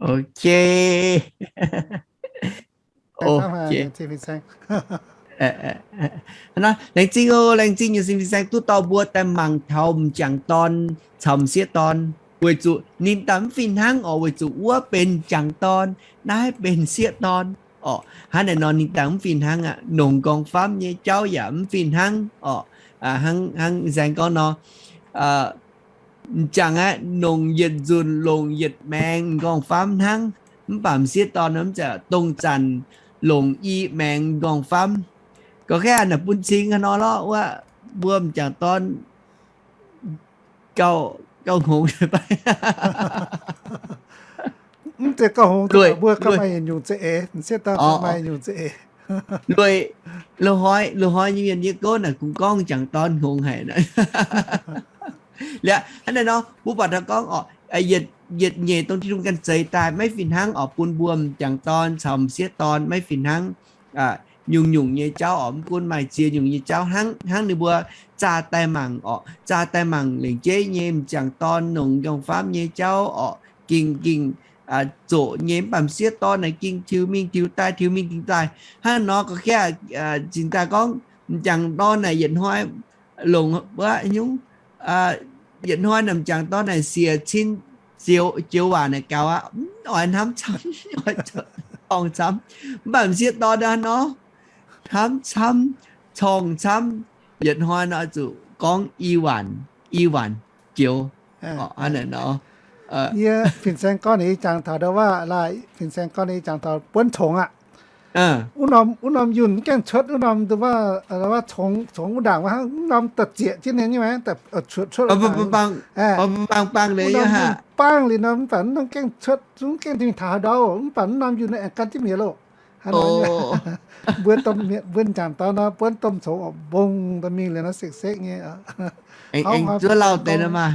Ok. Ok. Laengz zingh oc, laengz zingh nyei sin fin-saeng duqv dorh mbuo daaih mangc taux m'jangc dorn caux m'sieqv dorn, weic zuqc ninh daaih mv fih hnangv orqc, weic zuqc wuov benx m'jangc dorn, naaiv benx sieqv dorn orqc. Hnangv naaiv nor ninh daaih mv fih hnangv aqv, nongc m'nqorngv-famv nyei jauv yaac mv fih hnangv orqc. Hnangv, hnangv fin-saeng gorngv nor, m'jangc aeqv, nongc yietc nzunc longc yietc maengx m'nqorngv-famv hnangv, mv baac m'sieqv dorn mv zeiz, dongh zanc longc i maengx m'nqorngv-famv. Gorngv kaav naaic bun cing haaix nor lorqc, wuov mbuo m'jangc dorn gauh, gauh hngongx. Mv zeiz gauh hngongx, mbuo gauh maaih yietc nyungc za'eix, m'sieqv dorn gauh maaih yietc nyungc za'eix. Loz-hnoi, loz-hnoi nyei mienh yie gorngv naaic kungx gorngv m'jangc dorn hngongx haic. Liuz hnangv naaiv nor mbuo buatc taux gorngv orqc, yietc, yietc nyeic dongh Tin-Hungh ganh zeix daaih maiv fih hnangv orqc, bun mbuo m'jangc dorn caux m'sieqv dorn maiv fih hnangv. Nyungc-nyungc nyei jauv orqc, mv gunv maaih ziex nyungc nyei jauv hnangv, hnangv ninh mbuo zaah daaih mangc orqc, zaah daaih mangc lengc jeiv nyei m'jangc dorn nongc m'nqorngv-famv nyei jauv orqc, gengh, gengh zoqc nyei, mv baac m'sieqv dorn naaic gengh tiux mingh tiux daaih, tiux mingh tiux daaih. Hnangv nor gorngv kaav, cingx daaih gorngv m'jangc dorn naaic yietc hnoi longc wuov nyungc, yietc hnoi naaic m'jangc dorn naaic siec cin joux waac naaic gaux aqv, mv oix hnamv camv, oix corng camv. Mv baac m'sieqv dorn hnangv nor, hnamv camv, corng camv, yietc hnoi nor zuqc gorngv i waanc, i waanc joux. Hnangv naaic nor, yie fin-saeng gorngv ninh ih jangx taux ndo waac laaix, fin-saeng gorngv ninh ih jangx taux buonv congx aqv. Wuov norm, wuov norm yunh mv gaengh cuotv, wuov norm ndo waac, congx, congx wuov ndaangc wuov hnangv, wuov norm da'zieqc jienv ninh nyei, cuotv, cuotv bang, bang, bang, bang liuz nor, mv baac wuov norm gaengh cuotv, zungv gaengh mingh taux haaix ndau, mv baac wuov norm yunh aengx gan jienv mi'aqv loh. Hnangv nor, mbuo, mbuo m'jangc dorn nor buonv domh congx mbong daaih mingh liuz nor sekv-sekv nyei. Aengx zuov lauh deix nor maah.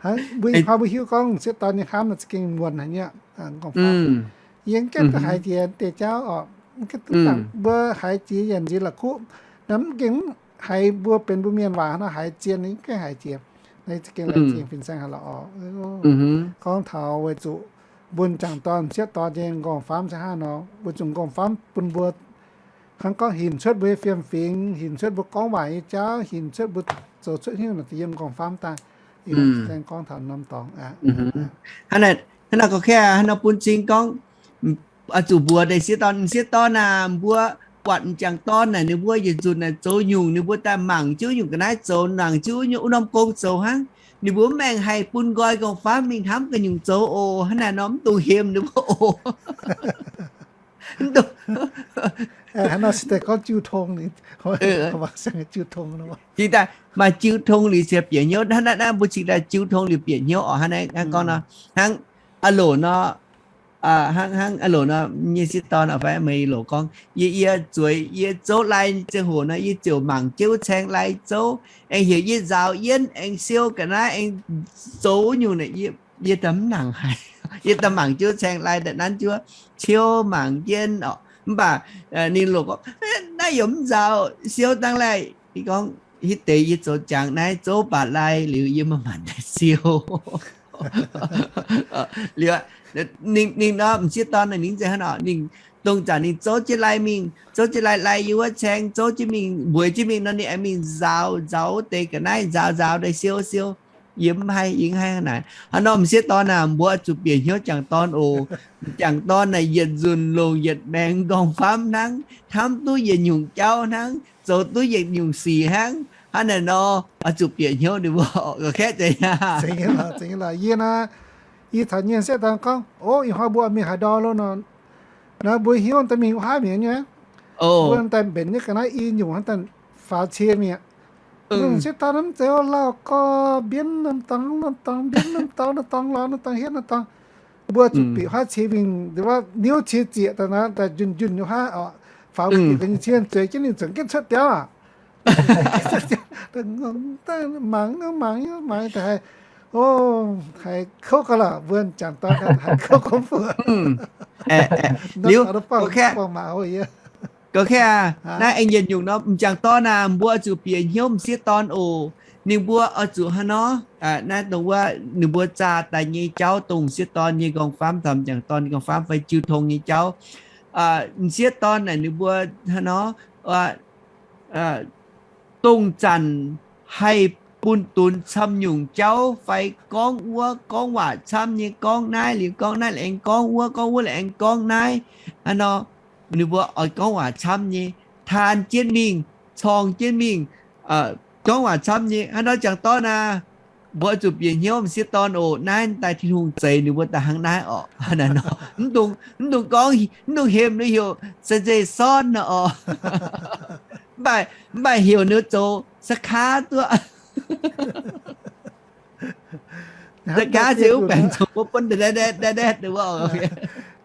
Hnangv mbuo ih hnoi mbuo hiuv gorngv m'sieqv dorn nyei hnamv naaic za'gengh muonc haic nyei aqv. Yie gaengh duqv haiz jiex deix jauv orqc, mbuo haiz jiex yienc nziex la'kuqv, naaiv mv gaengh haiz mbuo benx mbuo mienh waac nor haiz zien, mv gaengh haiz jiex. Naaiv za'gengh laengz zingh fin-saeng haic lorqc. Gorngv taux weic zuqc mbuo m'jangc dorn m'sieqv dorn nyei m'nqorngv-famv se hnangv nor, weic zuqc m'nqorngv-famv bun mbuo hnangv gorngv hinc cuotv mbuo nyei fiem-fingx, hinc cuotv mbuo gorngv waac nyei jauv, hinc cuotv mbuo zoux cuotv hnyouv naaic deix yiem m'nqorngv-famv daaih. Ih hnoi gorngv taux norm dorngx aqv. Hnangv naaic, hnangv naaic gorngv kaav, hnangv naaic bun cing gorngv, oix zuqc mbuox deix sieqv dorn, sieqv dorn aac, mbuo buatc m'jangc dorn naaic ninh mbuo yietc nzunc naaic zoux nyungc, ninh mbuo daaih mangc jienv nyungc ga'naaiv zoux, mangc jienv wuov norm gong zoux hnangv. Ninh mbuo mv aengx haih bun nqoi m'nqorngv-famv mingh hnamv ganh nyungc zoux oc. Hnangv naaic nor mv dungx hemx ninh mbuo oc. Hnangv nor se daaih gorngv jiu tong, jiu tong. Cingx daaih maaih jiu tong liuz ziouc bieqc hnyouv. Hnangv naaiv mbuo cingx daaih jiu tong liuz bieqc hnyouv oc. Hnangv naaiv gorngv nor, hnangv a'loc nor, hnangv, hnangv a'loc nor nyei sieqv dorn fai meih loc gorngv, yie, yie zueiz, yie zouv lai ziangh hoc nor, yie ziouc mangc jienv wuov caeng lai zouv, aengx heuc yie nzaaux yienv, aengx siou ga'naaiv, aengx zoux wuov nyungc naaic, yie daaih mv nangc haic. Yie daaih mangc jienv wuov caeng lai daaih nanv jienv wuov ciouv mangc jienv oc. Mv baac ninh loc gorngv, naaiv yaac mv nzaaux, siou dangh laih. Yie gorngv, hitv deix yie zoux jangx naaiv zouv baac lai liuz yie maiv maanc daaih siou. Liuz, ninh, ninh nor m'sieqv dorn ninh mv zeiz hnangv nor, ninh dongh zanc ninh zouv jienv lai mingh, zouv jienv lai, lai yiem wuov caeng, zouv jienv mingh, mbueiz jienv mingh nor ninh aengx mingh nzaaux, nzaaux wuov deix ga'naaiv, nzaaux, nzaaux daaih siou, siou. Yie mv haih, yie mv haih naaic. Hnangv nor m'sieqv dorn aah, mbuo zuqc bieqc hnyouv jangc dorn oc. Jangc dorn naaic yietc nzunc longc yietc maengx m'nqorngv-famv hnangv, hnamv duqv yietc nyungc jauv hnangv, zoux duqv yietc nyungc sic hnangv. Hnangv naaic nor, oix zuqc bieqc hnyouv ninh mbuo. Gorngv kaeqv zeiz aqv. Yie naaic, yie caux nyei sieqv dorn gorngv, o, ih hnoi mbuo mingh haaix ndau loh nor, naaiv mbuo hnyouv daaih mingh wuov haav mi'aqv nyei. Mbuo daaih mbenc nyei ga'naaiv i nyungc hnangv daaih faaux cie mi'aqv. M'sieqv dorn mv zeiz lauh gorx, mbienv norm dorngx norm dorngx, mbienv norm dorngx norm dorngx, lorz norm dorngx, hietv norm dorngx. Mbuo zuqc bieqc huaav cie mingh, niouv cie zieqc daaih naaic, daaih njunh njunh nyei huaav oc, faaux bieqc ga'nyeic cie zueiz jienv ninh zuqc gaengh cuotv biauv aqv. Mangc, mangc, mangc, mangc daaih haiz, o, haiz kouv gauh lorqc, mbuo jangc dorn haiz kouv gormx fuqv. Liuz, gorngv kaeqv aqv, naaiv aengx yietc nyungc nor, m'jangc dorn aah, mbuo zuqc bieqc hnyouv m'sieqv dorn oc. Ninh mbuo oix zuqc haaix nor, naaiv dongh wuov ninh mbuo zaah daaih nyei jauv, dongh m'sieqv dorn nyei nqorngv-famv, dongh m'jangc dorn nyei nqorngv-famv fai jiu tong nyei jauv. M'sieqv dorn naaic ninh mbuo haaix nor, dongh zanc haih bun dunx camv nyungc jauv fai gorngv wuov gorngv waac camv nyei, gorngv naaiv liuz gorngv naaiv, aengx gorngv wuov, gorngv wuov liuz aengx gorngv naaiv. Haaix nor, ninh mbuo oix gorngv waac camv nyei, taan jienv mingh, corng jienv mingh, gorngv waac camv nyei. Haaix nor m'jangc dorn aac, mbuo oix zuqc bieqc hnyouv m'sieqv dorn oc. Naaiv daaih Tin-Hungh zeix ninh mbuo daaih hnangv naaiv orqc. Mv dungx, mv dungx gorngv, mv dungx hemx ninh heuc Sai Zei Sorn nor orqc. Mv baac, mv baac heuc ninh zoux Sakaav duqv. Sakaav se wuov baengc zoux mbuo bun daaih, daaih, daaih, daaih wuov.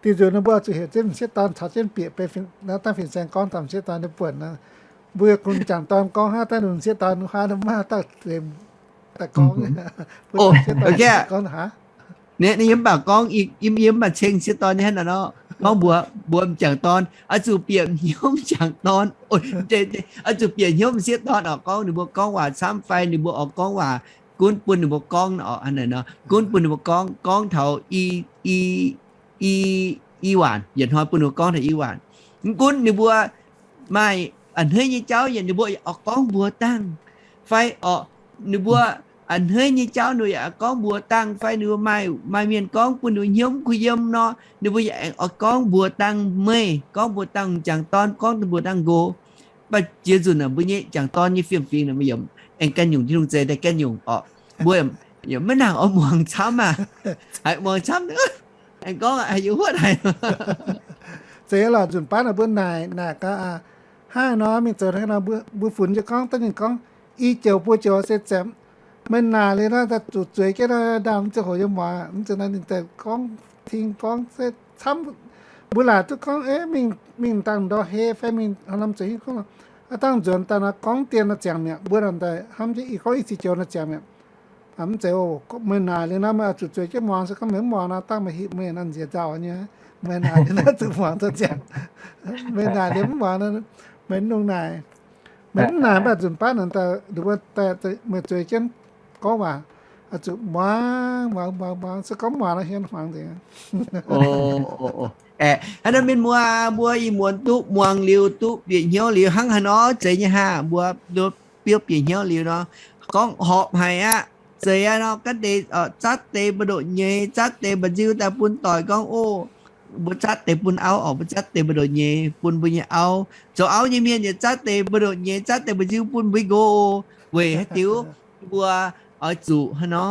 Dinh nzunc ninh mbuo zuqc heuc jienv m'sieqv dorn caux jienv bieqc, dangh fin-saeng gorngv taux m'sieqv dorn nyei buonc nor, mbuo kungx m'jangc dorn gorngv hnangv, daaih m'sieqv dorn huaav maiv daaih gorngv. Ninh yiem mv baac gorngv, yiem, yiem mv baac ceng m'sieqv dorn nyei hnangv naaiv nor, gorngv mbuox, mbuox m'jangc dorn oix zuqc bieqc hnyouv m'jangc dorn, oix zuqc bieqc hnyouv m'sieqv dorn oc. Gorngv ninh mbuo gorngv waac camv fai ninh mbuo oix gorngv waac gunv bun ninh mbuo gorngv oc, hnangv naaiv nor gunv bun ninh mbuo gorngv, gorngv taux i, i, i, i waanc, yietc hnoi bun ninh mbuo gorngv taux i waanc. Mv gunv ninh mbuo maaih a'hneiv nyei jauv yaac ninh mbuo yaac oix gorngv mbuox dangh, fai oc, ninh mbuo a'hneiv nyei jauv ninh mbuo yaac oix gorngv mbuox dangh, fai ninh mbuo maaih, maaih mienh gorngv bun ninh mbuo hnyouv mv kuh yiem nor, ninh mbuo yaac aengx oix gorngv mbuox dangh meih, gorngv mbuox dangh m'jangc dorn, gorngv mbuox dangh nqox. Mv baac jiex nzunc naaic mbuo nyei m'jangc dorn nyei fiem-fingx naaic mbuo yaac aengx ganh nyungc, Tin-Hungh zeix daaih ganh nyungc oc. Mbuo yaac maiv nangc oix muangx camv aac. Haiz muangx camv, aengx gorngv haiz yiem huotv haic. Zeiz lorqc, nzunc baav naaic mbuo naaic, naaic gaax, hnangv nor mingh zoux hnangv nor, mbuo funx jienv gorngv, daaih ninh gorngv, i joux buo joux se ziepc, meih naaic liuz nor, daaih zuqc zueiz jienv nor, ndaamv ziangh hoc yiem muangx, mv zeiz naaiv ninh daaih gorngv, ting gorngv se camv. Mbuo laaic duqv gorngv, mingh, mingh dangh ndorh hei fai mingh haaix norm zueiz hiuv gorngv, dangh nzuonx daaih nor gorngv dien nor ziangx mi'aqv. Mbuo naaic daaih hnamv jienv i gorngv i cih joux nor ziangx mi'aqv. Mv zeiz, meih naaic liuz nor meih oix zuqc zueiz jienv muangx, se gorngv meih mv muangx nor, dangh meih hitv meih nor nziex nzauh nyei. Meih naaic liuz nor zuqc muangx zoux ziangx. Meih naaic liuz mv muangx nor, meih mv longc naaic. Meih mv naaic mv baac nzunc baav naaic daaih, meih zueiz jienv gorngv waac, zuqc muangx, muangx, muangx, muangx, se gorngv muangx nor hien hmuangx nzengc. Aeqv, hnangv naaiv mienh muoz, mbuo ih muonz duqv muangx liuz, duqv bieqc hnyouv liuz, hnangv haaix nor zeiz nyei haah? Mbuo biouv bieqc hnyouv liuz nor, gorngv horpc haic aqv. Zeiz aqv nor, ga'deix zatv deix mbu'ndoqc nyei, zatv deix mba'nziu daaih bun doic gorngv, o, mbuo zatv deix bun auv oc, mbuo zatv deix mbu'ndoqc nyei bun mbuo nyei auv. Zoux auv nyei mienh yaac zatv deix mbu'ndoqc nyei, zatv deix mba'nziu bun mbuo nqox. Weic haaix diuc? Mbuo oix zuqc haaix nor,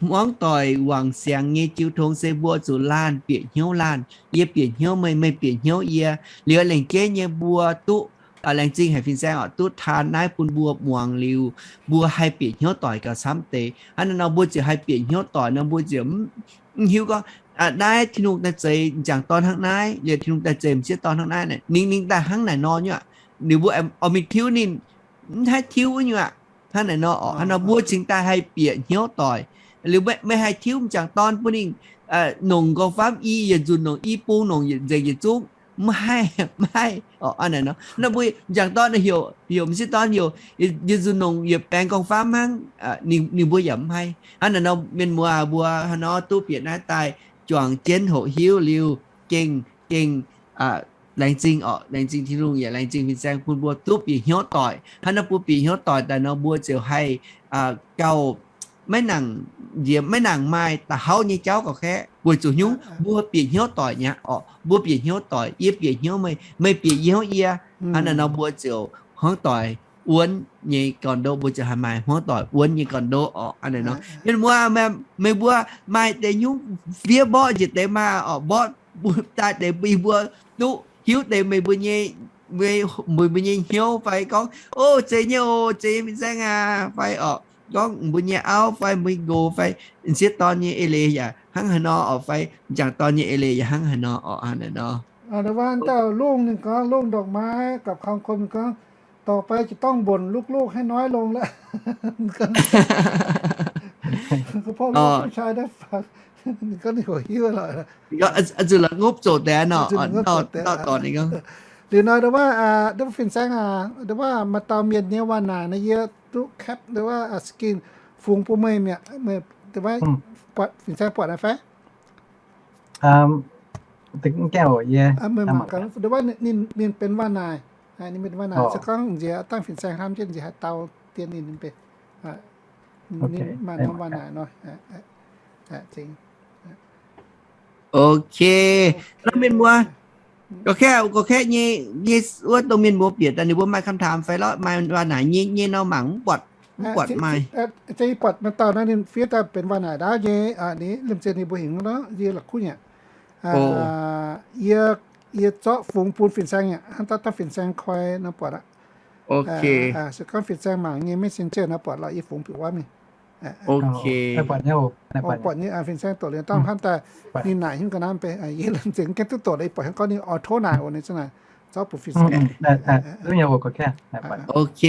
hmuangv doic wangc siangx nyei jiu tong se mbuo zuqc laanh bieqc hnyouv laanh. Yie bieqc hnyouv meih, meih bieqc hnyouv yie. Liuz laengz jeiv nyei mbuo duqv, laengz zingh haic fin-saeng oc, duqv taan naaiv bun mbuo muangx liuz, mbuo haih bieqc hnyouv doic gauh camv deix. Hnangv naaiv nor mbuo ziouc haih bieqc hnyouv doic nor, mbuo ziouc mv hiuv gorngv, naaiv Tin-Hungh daaih zeix m'jangc dorn hnangv naaiv, liuz Tin-Hungh daaih zeix m'sieqv dorn hnangv naaiv, ninh, ninh daaih hnangv naaic nor nyei aqv. Ninh mbuo oix mingh tiuv ninh, mv haih tiuv nyei aqv. Hnangv naaic nor oc, hnangv nor mbuo cingx daaih haih bieqc hnyouv doic. Liuz meih haih tiuv m'jangc dorn bun ninh nongc nqorngv-famv i yietc nzunc, nongc i bung, nongc yietc nzengc yietc zungv, mv haih, mv haih oc. Hnangv naaic nor, nor mbuo m'jangc dorn heuc, heuc m'sieqv dorn heuc, yietc nzunc nongc yietc baengx nqorngv-famv hnangv, ninh mbuo yaac mv haih. Hnangv naaic nor mienh muoz, mbuo hnangv nor duqv bieqc naaiv daaih juangc jienv hoqc hiuv liuz, gengh, gengh laengz zingh oc, laengz zingh Tin-Hungh yaac laengz zingh fin-saeng bun mbuo duqv bieqc hnyouv doic. Hnangv naaiv mbuo bieqc hnyouv doic daaih nor, mbuo ziouc haih gauh maiv nangc nziex, maiv nangc maaih da'hauv nyei jauv gauh kaeqv. Weic zuqc nyungc mbuo bieqc hnyouv doic nyei oc. Mbuo bieqc hnyouv doic, yie bieqc hnyouv meih, meih bieqc hnyouv yie. Hnangv naaiv nor mbuo ziouc hmuangv doic wuonv nyei gorn-ndoqv, mbuo ziouc haih maaih hmuangv doic wuonv nyei gorn-ndoqv oc. Hnangv naaiv nor mienh muoz, meih mbuo maaih deix nyungc fiev mborqv njiec deix maah oc, mborqv daaih deix bun mbuo duqv hiuv deix meih mbuo nyei, meih mbuo nyei hnyouv fai gorngv, o, zeiz nyei oc, zeiz nyei fin-saeng aac, fai oc, gorngv mbuo nyei auv fai mbuo nyei nqox fai m'sieqv dorn nyei eix leiz yaac hnangv haaix nor oc, fai m'jangc dorn nyei eix leiz yaac hnangv haaix nor oc. Hnangv naaiv nor, dauh lungh ninh gorngv, lungh ndorqc maiv gapv kang kon ninh gorngv, ต่อไปจะต้องบ่นลูกๆ ให้น้อยลงแล้ว Zuqc la'ngopv zoqc deix nor, dauh dorc ninh gorngv. Liuz nor, fin-saeng aac, maaih dauh mienh nyei waac naaic nor, yie duqv capture หรือว่า scan fungx bun meih mi'aqv, meih, หรือว่า buatc, fin-saeng buatc naaiv fai? Meih mangc gaax, หรือว่า ninh, ninh benx waac-naaic, ninh benx waac-naaic. Se gorngv nziex dangh fin-saeng hnamv jienv nziex haih dau dien ninh, ninh benx, ninh maaih norm waac-naaic nor. Ok. Naaiv mienh muoz, gorqv-kaeqv, gorqv-kaeqv nyei, nyei wuov dongh mienh muoz bieqc daaih ninh mbuo maaih คำถาม fai lorqc, maaih waac-naaic nyei, nyei nor mangc mv buatc, mv buatc maaih. Za'gengh buatc maaih dauh naaiv ninh fiev daaih benx waac-naaic ndaauv nyei, ninh liemh zeih ninh mbuo hingh nor, yie la'kuqv nyei. Yie, yie zorqv fungx bun fin-saeng aqv, hnangv daaih dangh fin-saeng koi nor buatc aqv. Se gorngv fin-saeng mangc nyei Messenger nor buatc lorqc, yie fungx bieqc wuov mingh. Ok. Buatc nyei, fin-saeng doqc liuz dangh hnamv daaih ninh naaic hnyouv ga'naaiv bei, yie liemh zeih gengh duqv doqc, yie buatc hnangv gorngv ninh auto naaic oc, ninh zungv naaic zorqv bun fin-saeng. Ok.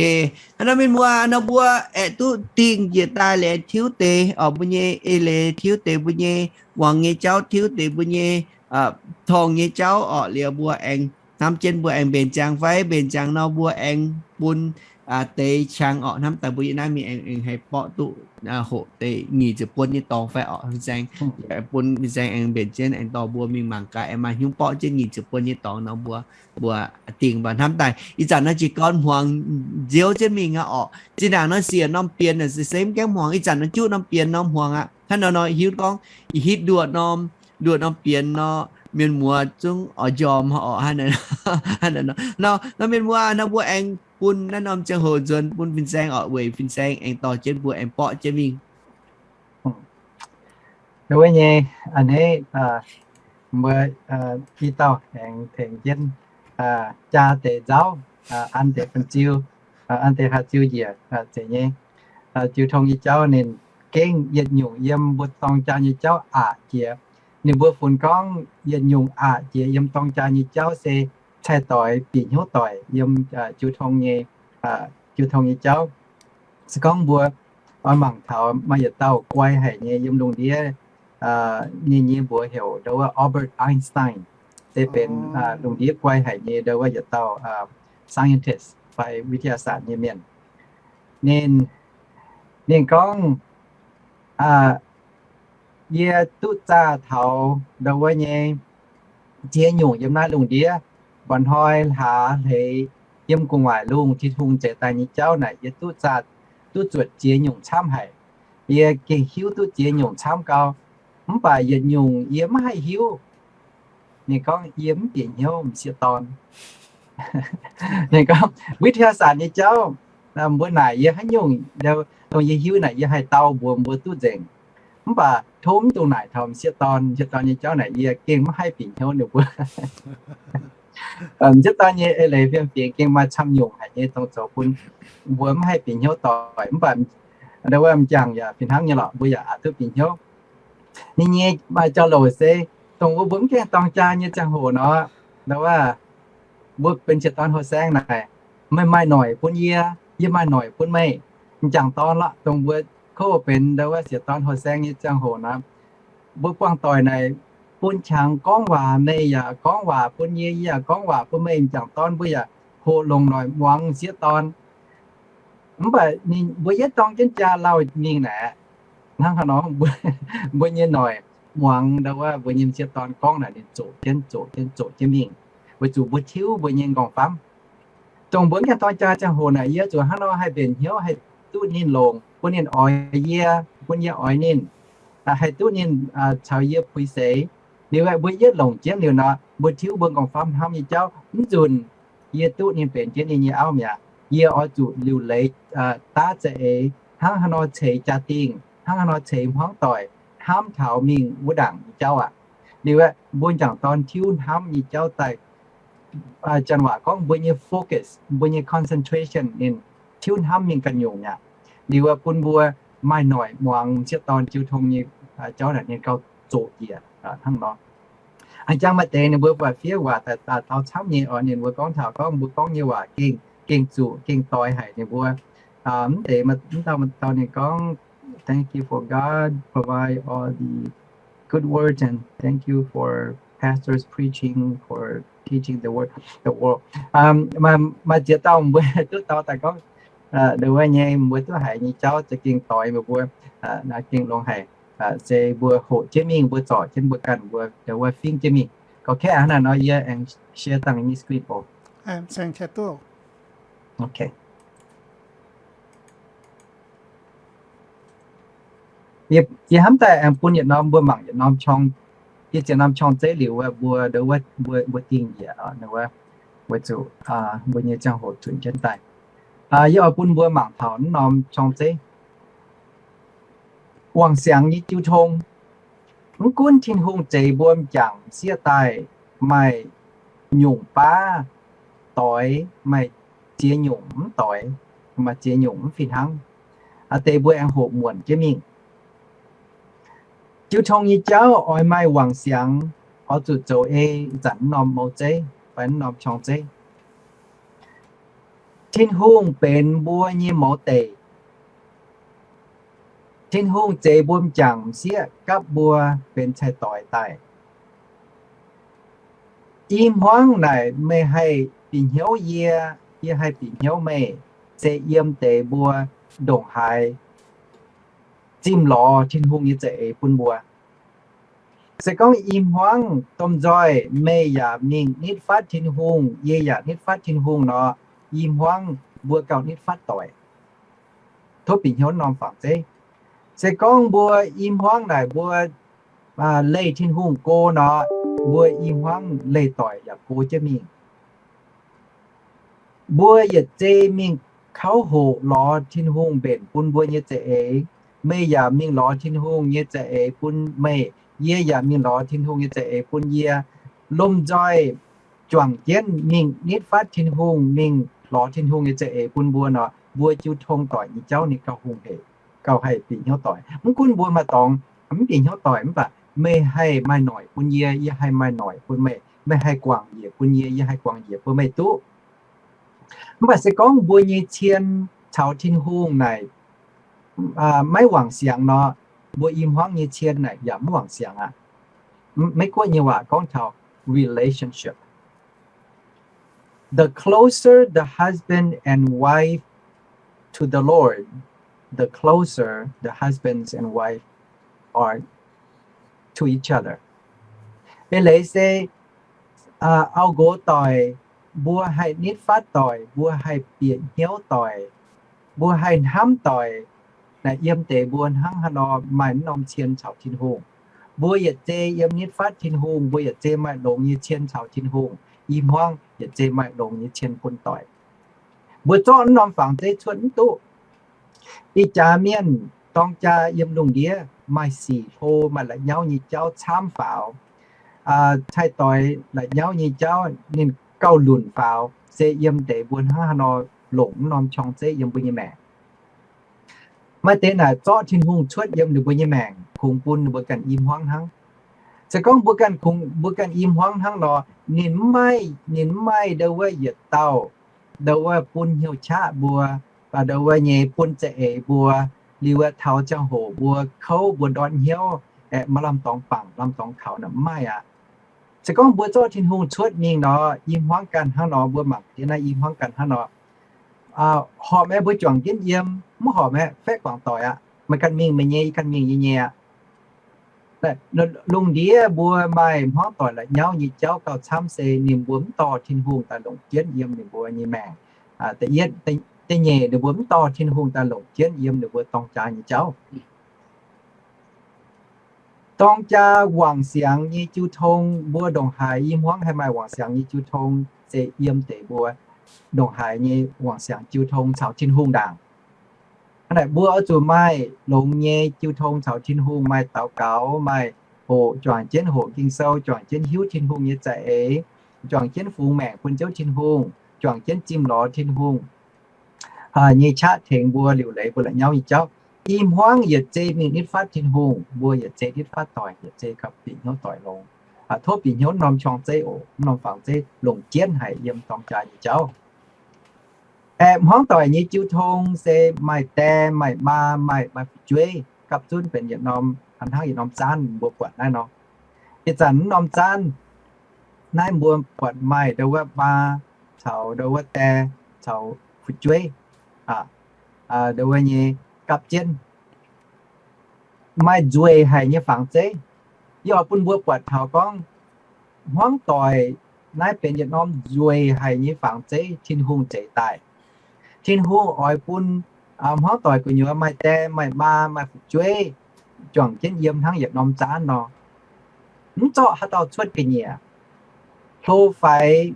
Hnangv nor mienh muoz, nor mbuo aengx duqv dingh njiec daaih liuz tiuv deix oc, mbuo nyei eix leiz tiuv deix, mbuo nyei muangx nyei jauv tiuv deix, mbuo nyei torngv nyei jauv oc, liuz mbuo aengx hnamv jienv mbuo aengx mbenc ziangx fai mbenc ziangx nor mbuo aengx bun deix qangx oc, hnamv daaih mbuo yiem naaiv mingh aengx, aengx haih borqv duqv hoqc deix nyic ziepc buon nyei dorngx fai oc, fin-saeng, bun fin-saeng aengx mbenc jienv aengx dorh mbuo mingh mangc gaax, aengx maaih hnyouv borqv jienv nyic ziepc buon nyei dorngx nor mbuo, mbuo dingh mbuo hnamv daaih. Ih zanc naaiv jiez gorn hmuangx nziouv jienv mingh aqv oc. Zinh ndaangc nor siec norm bienx se mv gaengh hmuangx, ih zanc nor juqv norm bienx norm hmuangx aqv. Hnangv nor nor hiuv gorngv ih hitv nduoqc norm, nduoqc norm bienx nor, mienh muoz zungv oix njormh oc, hnangv nor, nor mienh muoz nor mbuo aengx bun naaiv norm ziangh hoc nzuonx bun fin-saeng oc, weic fin-saeng aengx dorh jienv mbuo aengx borqv jienv mingh. Wuov nyei, a'hneiv, mbuo i dauh aengx tengx jienv jaa deix nzauv, an deix fan-ziu, an deix haaix ziu njiec, zeiz nyei. Jiu-tong nyei jauv ninh gengh yietc nyungc yiem mbuo dorng jaa nyei jauv aqc jiex. Ninh mbuo funx gorngv yietc nyungc aqc jiex yiem dorng jaa nyei jauv se cai-doix bieqc hnyouv doic yiem jiu-tong nyei, jiu-tong nyei jauv. Se gorngv mbuo oix mangc taux maaih yietc dauh guai haic nyei yiem lungh ndiev nyei, nyei mbuox heuc ndo wuov Albert Einstein, se benx lungh ndiev guai haic nyei ndo wuov yietc dauh scientist fai วิทยาศาสตร์ nyei mienh. Ninh, ninh gorngv, yie duqv zaah taux ndo wuov nyei ziex nyungc yiem naaiv lungh ndiev, mba'hnoi hlaax hleix yiem gu'nguaaic lungh Tin-Hungh zeix daaih nyei jauv naaic, yie duqv zaah, duqv zuotc ziex nyungc camv haic. Yie gengh hiuv duqv ziex nyungc camv gau, mv baac yietc nyungc yie mv haih hiuv. Ninh gorngv yie mv bieqc hnyouv m'sieqv dorn. Ninh gorngv วิทยาศาสตร์ nyei jauv, mbuo naaic yie haaix nyungc dongh yie hiuv naaic yie haih dau mbuox mbuo duqv nzengc. Mv baac tov mv dungx naaic taux m'sieqv dorn, m'sieqv dorn nyei jauv naaic yie gengh mv haih bieqc hnyouv ninh mbuo. M'sieqv dorn nyei eix leiz fiem-fingx gengh maaih camv nyungc haic nyei dongh zoux bun mbuo mv haih bieqc hnyouv doic. Mv baac ndo wuov m'jangc yaac fih hnangv nyei lorqc, mbuo yaac aqc duqv bieqc hnyouv. Ninh nyei maaih jauv-louc se dongh wuov mbuo mv gaengh dorng jaa nyei ziangh hoc nor, ndo wuov mbuo benx m'sieqv dorn houh saeng naaic, meih maaih noic bun yie, yie maaih noic bun meih. M'jangc dorn lorqc, dongh mbuo kov benx ndo wuov m'sieqv dorn houh saeng nyei ziangh hoc nor, mbuo buangh doic naaic bun qangx gorngv waac, meih yaac gorngv waac bun yie, yie yaac gorngv waac bun meih. M'jangc dorn mbuo yaac hoqc longc noic muangx m'sieqv dorn. Mv baac ninh mbuo yietv dorng jienv jaa lauh mingh naaic, hnangv haaix nor mbuo nyei noic muangx ndo wuov mbuo nyei m'sieqv dorn gorngv naaic, ninh zoqc jienv zoqc jienv zoqc jienv mingh, weic zuqc mbuo tiuv mbuo nyei m'nqorngv-famv. Dongh mbuo mv gaengh dorng jaa ziangh hoc naaic, yie zuqc hnangv nor haih mbenc hnyouv haih duqv ninh longc, bun ninh oix yie, bun yie oix ninh, haih duqv ninh caux yie puix seix. Liuz aeqv, mbuo yietv longc jienv liuz nor, mbuo tiuv mbuo m'nqorngv-famv hnamv nyei jauv, mv nzunc yie duqv ninh benx jienv ninh nyei auv mi'aqv, yie oix zuqc liuc leiz daav za'eix, hnangv haaix nor ceix jaa-dingh, hnangv haaix nor ceix hmuangv doic, hnamv taux mingh wuov ndaangc nyei jauv aqv. Liuz aeqv, mbuo m'jangc dorn tiuv hnamv nyei jauv daaih, janx waac gorngv mbuo nyei focus, mbuo nyei concentration ninh tiuv hnamv mingh ganh nyungc aqv. Liuz bun mbuo maaih noic muangx m'sieqv dorn jiu tong nyei jauv naaic ninh gauh zoqc njiec hnangv nor. A'jang maaih deix ninh mbuo buatc fiev waac daaih daux camv nyei oc, ninh mbuo gorngv taux gorngv mbuo gorngv nyei waac gengh, gengh zuqc, gengh doix haic ninh mbuo. Mv deix, mv dauh, mv dauh ninh gorngv, Thank you for God provide all the good words and thank you for pastors preaching for teaching the word the world. Maaih ziex dauh mbuo duqv dau daaih gorngv, Ndongc wuov nyei mbuo duqv haiz nyei jauv za'gengh doix meih mbuo, gengh longx haic. Se mbuo hoqc jienv mingh, mbuo zorc jienv mbuo ganh mbuo ndongc wuov fingx jienv mingh. Gauh kaeqv hnangv naaiv nor yie aengx share dangh nyei screen oc. Yie hnamv daaih aengx bun yietc norm mbuo mangc yietc norm, yietc ziex norm qorng-zeiv liuz wuov mbuo, mbuo dingh njiec, weic zuqc mbuo nyei ziangh hoc zunc jienv daaih. Yie oix bun mbuo mangc taux naaiv norm qorng-zeiv. Wangc siangx nyei jiu tong. Mv gunv Tin-Hungh zeix mbuo m'jangc m'sieqv daaih maaih nyungc baav doix, maaih ziex nyungc mv doix, maaih ziex nyungc mv fih hnangv, deix mbuo aengx hoqc muonc jienv mingh. Jiu tong nyei jauv oix maaih wangc siangx, oix zuqc zoux ei ih zanc naaiv norm mouv zeiv fai naaiv norm qorng-zeiv. Tin-Hungh benx mbuo nyei mouz deic. Tin-Hungh zeix mbuo m'jangc m'sieqv gapv mbuo benx cai-doix daaih. I hmuangv naaic meih haih bieqc hnyouv yie, yie haih bieqc hnyouv meih, se yiem deix mbuo ndongc haaix zimh lorz Tin-Hungh nyei za'eix bun mbuo. Se gorngv i hmuangv domh nzoih meih yaac mingh nitv fatv Tin-Hungh, yie yaac nitv fatv Tin-Hungh nor, i hmuangv mbuo gauh nitv fatv doic. Tov bieqc hnyouv norm fangx zeiv. Se gorngv mbuo i hmuangv naaic mbuo leih Tin-Hungh go nor, mbuo i hmuangv leih doic yaac go jienv mingh. Mbuo yietc zei mingh kauv hoqc lorz Tin-Hungh mbenc bun mbuo nyei za'eix. Meih yaac mingh lorz Tin-Hungh nyei za'eix bun meih, yie yaac mingh lorz Tin-Hungh nyei za'eix bun yie. Lomh nzoih juangc jienv mingh nitv fatv Tin-Hungh, mingh lorz Tin-Hungh nyei za'eix bun mbuo nor, mbuo jiu tong doic nyei jauv ninh gauh hungh hec, gauh haih bieqc hnyouv doic. Mv gunv mbuo maaih dorngx mv bieqc hnyouv doic mv baac meih haih maaih noic bun yie, yie haih maaih noic bun meih, meih haih guangc njiec bun yie, yie haih guangc njiec bun meih duqv. Mv baac se gorngv mbuo nyei cien caux Tin-Hungh naaic maiv wangc siangx nor, mbuo i hmuangv nyei cien naaic yaac mv wangc siangx aqv. Maiv guoqv nyei waac gorngv taux relationship. The closer the husband and wife to the Lord, the closer the husbands and wife are to each other. Eix leiz se auv-nqox doic, mbuo haih nitv fatv doic, mbuo haih bieqc hnyouv doic, mbuo haih hnamv doic, naaic yiem deix mbuo hnangv haaix nor maaih mv norm cien caux Tin-Hungh. Mbuo yietc zei yiem nitv fatv Tin-Hungh, mbuo yietc zei maaih longx nyei cien caux Tin-Hungh, i hmuangv yietc zei maaih longx nyei cien bun doic. Mbuo zorqv mv norm fangx zeiv cuotv mv duqv. Ih jaax mienh dorng jaa yiem lungh ndiev maaih sic hlo, maaih la'nyauv nyei jauv camv faaux. Cai-doix la'nyauv nyei jauv ninh gauh lunc faaux, se yiem deix mbuo hnangv haaix nor longc mv norm qorng-zeiv yiem mbuo nyei maengc. Maaih deix naaic zorqv Tin-Hungh cuotv yiem ninh mbuo nyei maengc, kungx bun ninh mbuo ganh i hmuangv hnangv. Se gorngv mbuo ganh kungx, mbuo ganh i hmuangv hnangv nor, ninh mv maaih, ninh mv maaih ndo wuov yietc dauh, ndo wuov bun hnyouv qaqv mbuo, ndo wuov nyei bun za'eix mbuo, liuz wuov taux ziangh hoc mbuo kouv mbuo ndortv hnyouv, aeqv, maaih lamh dorngx bangc lamh dorngx kaux naaic mv maaih aqv. Se gorngv mbuo zorqv Tin-Hungh cuotv mingh nor, i hmuangv ganh hnangv nor, mbuo mangc diex naaiv i hmuangv ganh hnangv nor, horpc maah, mbuo juangc jienv yiem, mv horpc maah, faeqv guangc doic aqv. Meih ganh mingh meih nyei, yie ganh mingh yie nyei aqv. Lungh ndiev mbuo maaih hmuangv doic la'nyauv nyei jauv gauh camv se ninh mbuo mv dorh Tin-Hungh daaih longc jienv yiem ninh mbuo nyei maengc. Da'yietv, da'nyeic, ninh mbuo mv dorh Tin-Hungh daaih longc jienv yiem ninh mbuo dorng jaa nyei jauv. Dorng jaa wangc siangx nyei jiu tong, mbuo ndongc haaix i hmuangv haih maaih wangc siangx nyei jiu tong, se yiem deix mbuo ndongc haaix nyei wangc siangx jiu tong caux Tin-Hungh ndaangc. Hnangv naaic mbuo oix zuqc maaih longx nyei jiu tong caux Tin-Hungh, maaih daux gaux, maaih hoqc, juangc jienv hoqc Ging-Sou, juangc jienv hiuv Tin-Hungh nyei za'eix, juangc jienv fungx maengc bun Ziouv Tin-Hungh, juangc jienv zimh lorz Tin-Hungh nyei qaqv tengx mbuo liuc leiz mbuo la'nyauv nyei jauv. I hmuangv yietc zei mingh nitv fatv Tin-Hungh, mbuo yietc zei nitv fatv doic, yietc zei gapv bieqc hnyouv doic longx. Tov bieqc hnyouv norm qorng-zeiv oc, norm fangx-zeiv longc jienv haic yiem dorng jaa nyei jauv. Aeqv, hmuangv doic nyei jiu tong se maaih die, maaih maa, maaih, maaih fu'jueiv, gapv zunv benx yietc norm, hnangv yietc norm zaanv mbuo buatc naaiv nor. Ih zanc mv norm zaanv naaiv mbuo buatc maaih ndo wuov maa caux ndo wuov die caux fu'jueiv. ndo wuov nyei gapv jienv, maaih nzueic haic nyei fangx zeiv. Yie oix bun mbuo buatc taux gorngv hmuangv doic naaiv benx yietc norm nzueic haic nyei fangx zeiv Tin-Hungh zeix daaih. Tin-Hungh oix bun hmuangv doic gu'nyuoz maaih die maaih maa maaih fu'jueiv juangc jienv yiem hnangv yietc norm zaanv nor. Mv zorqv haaix dauh cuotv ga'nyiec, hlo faix,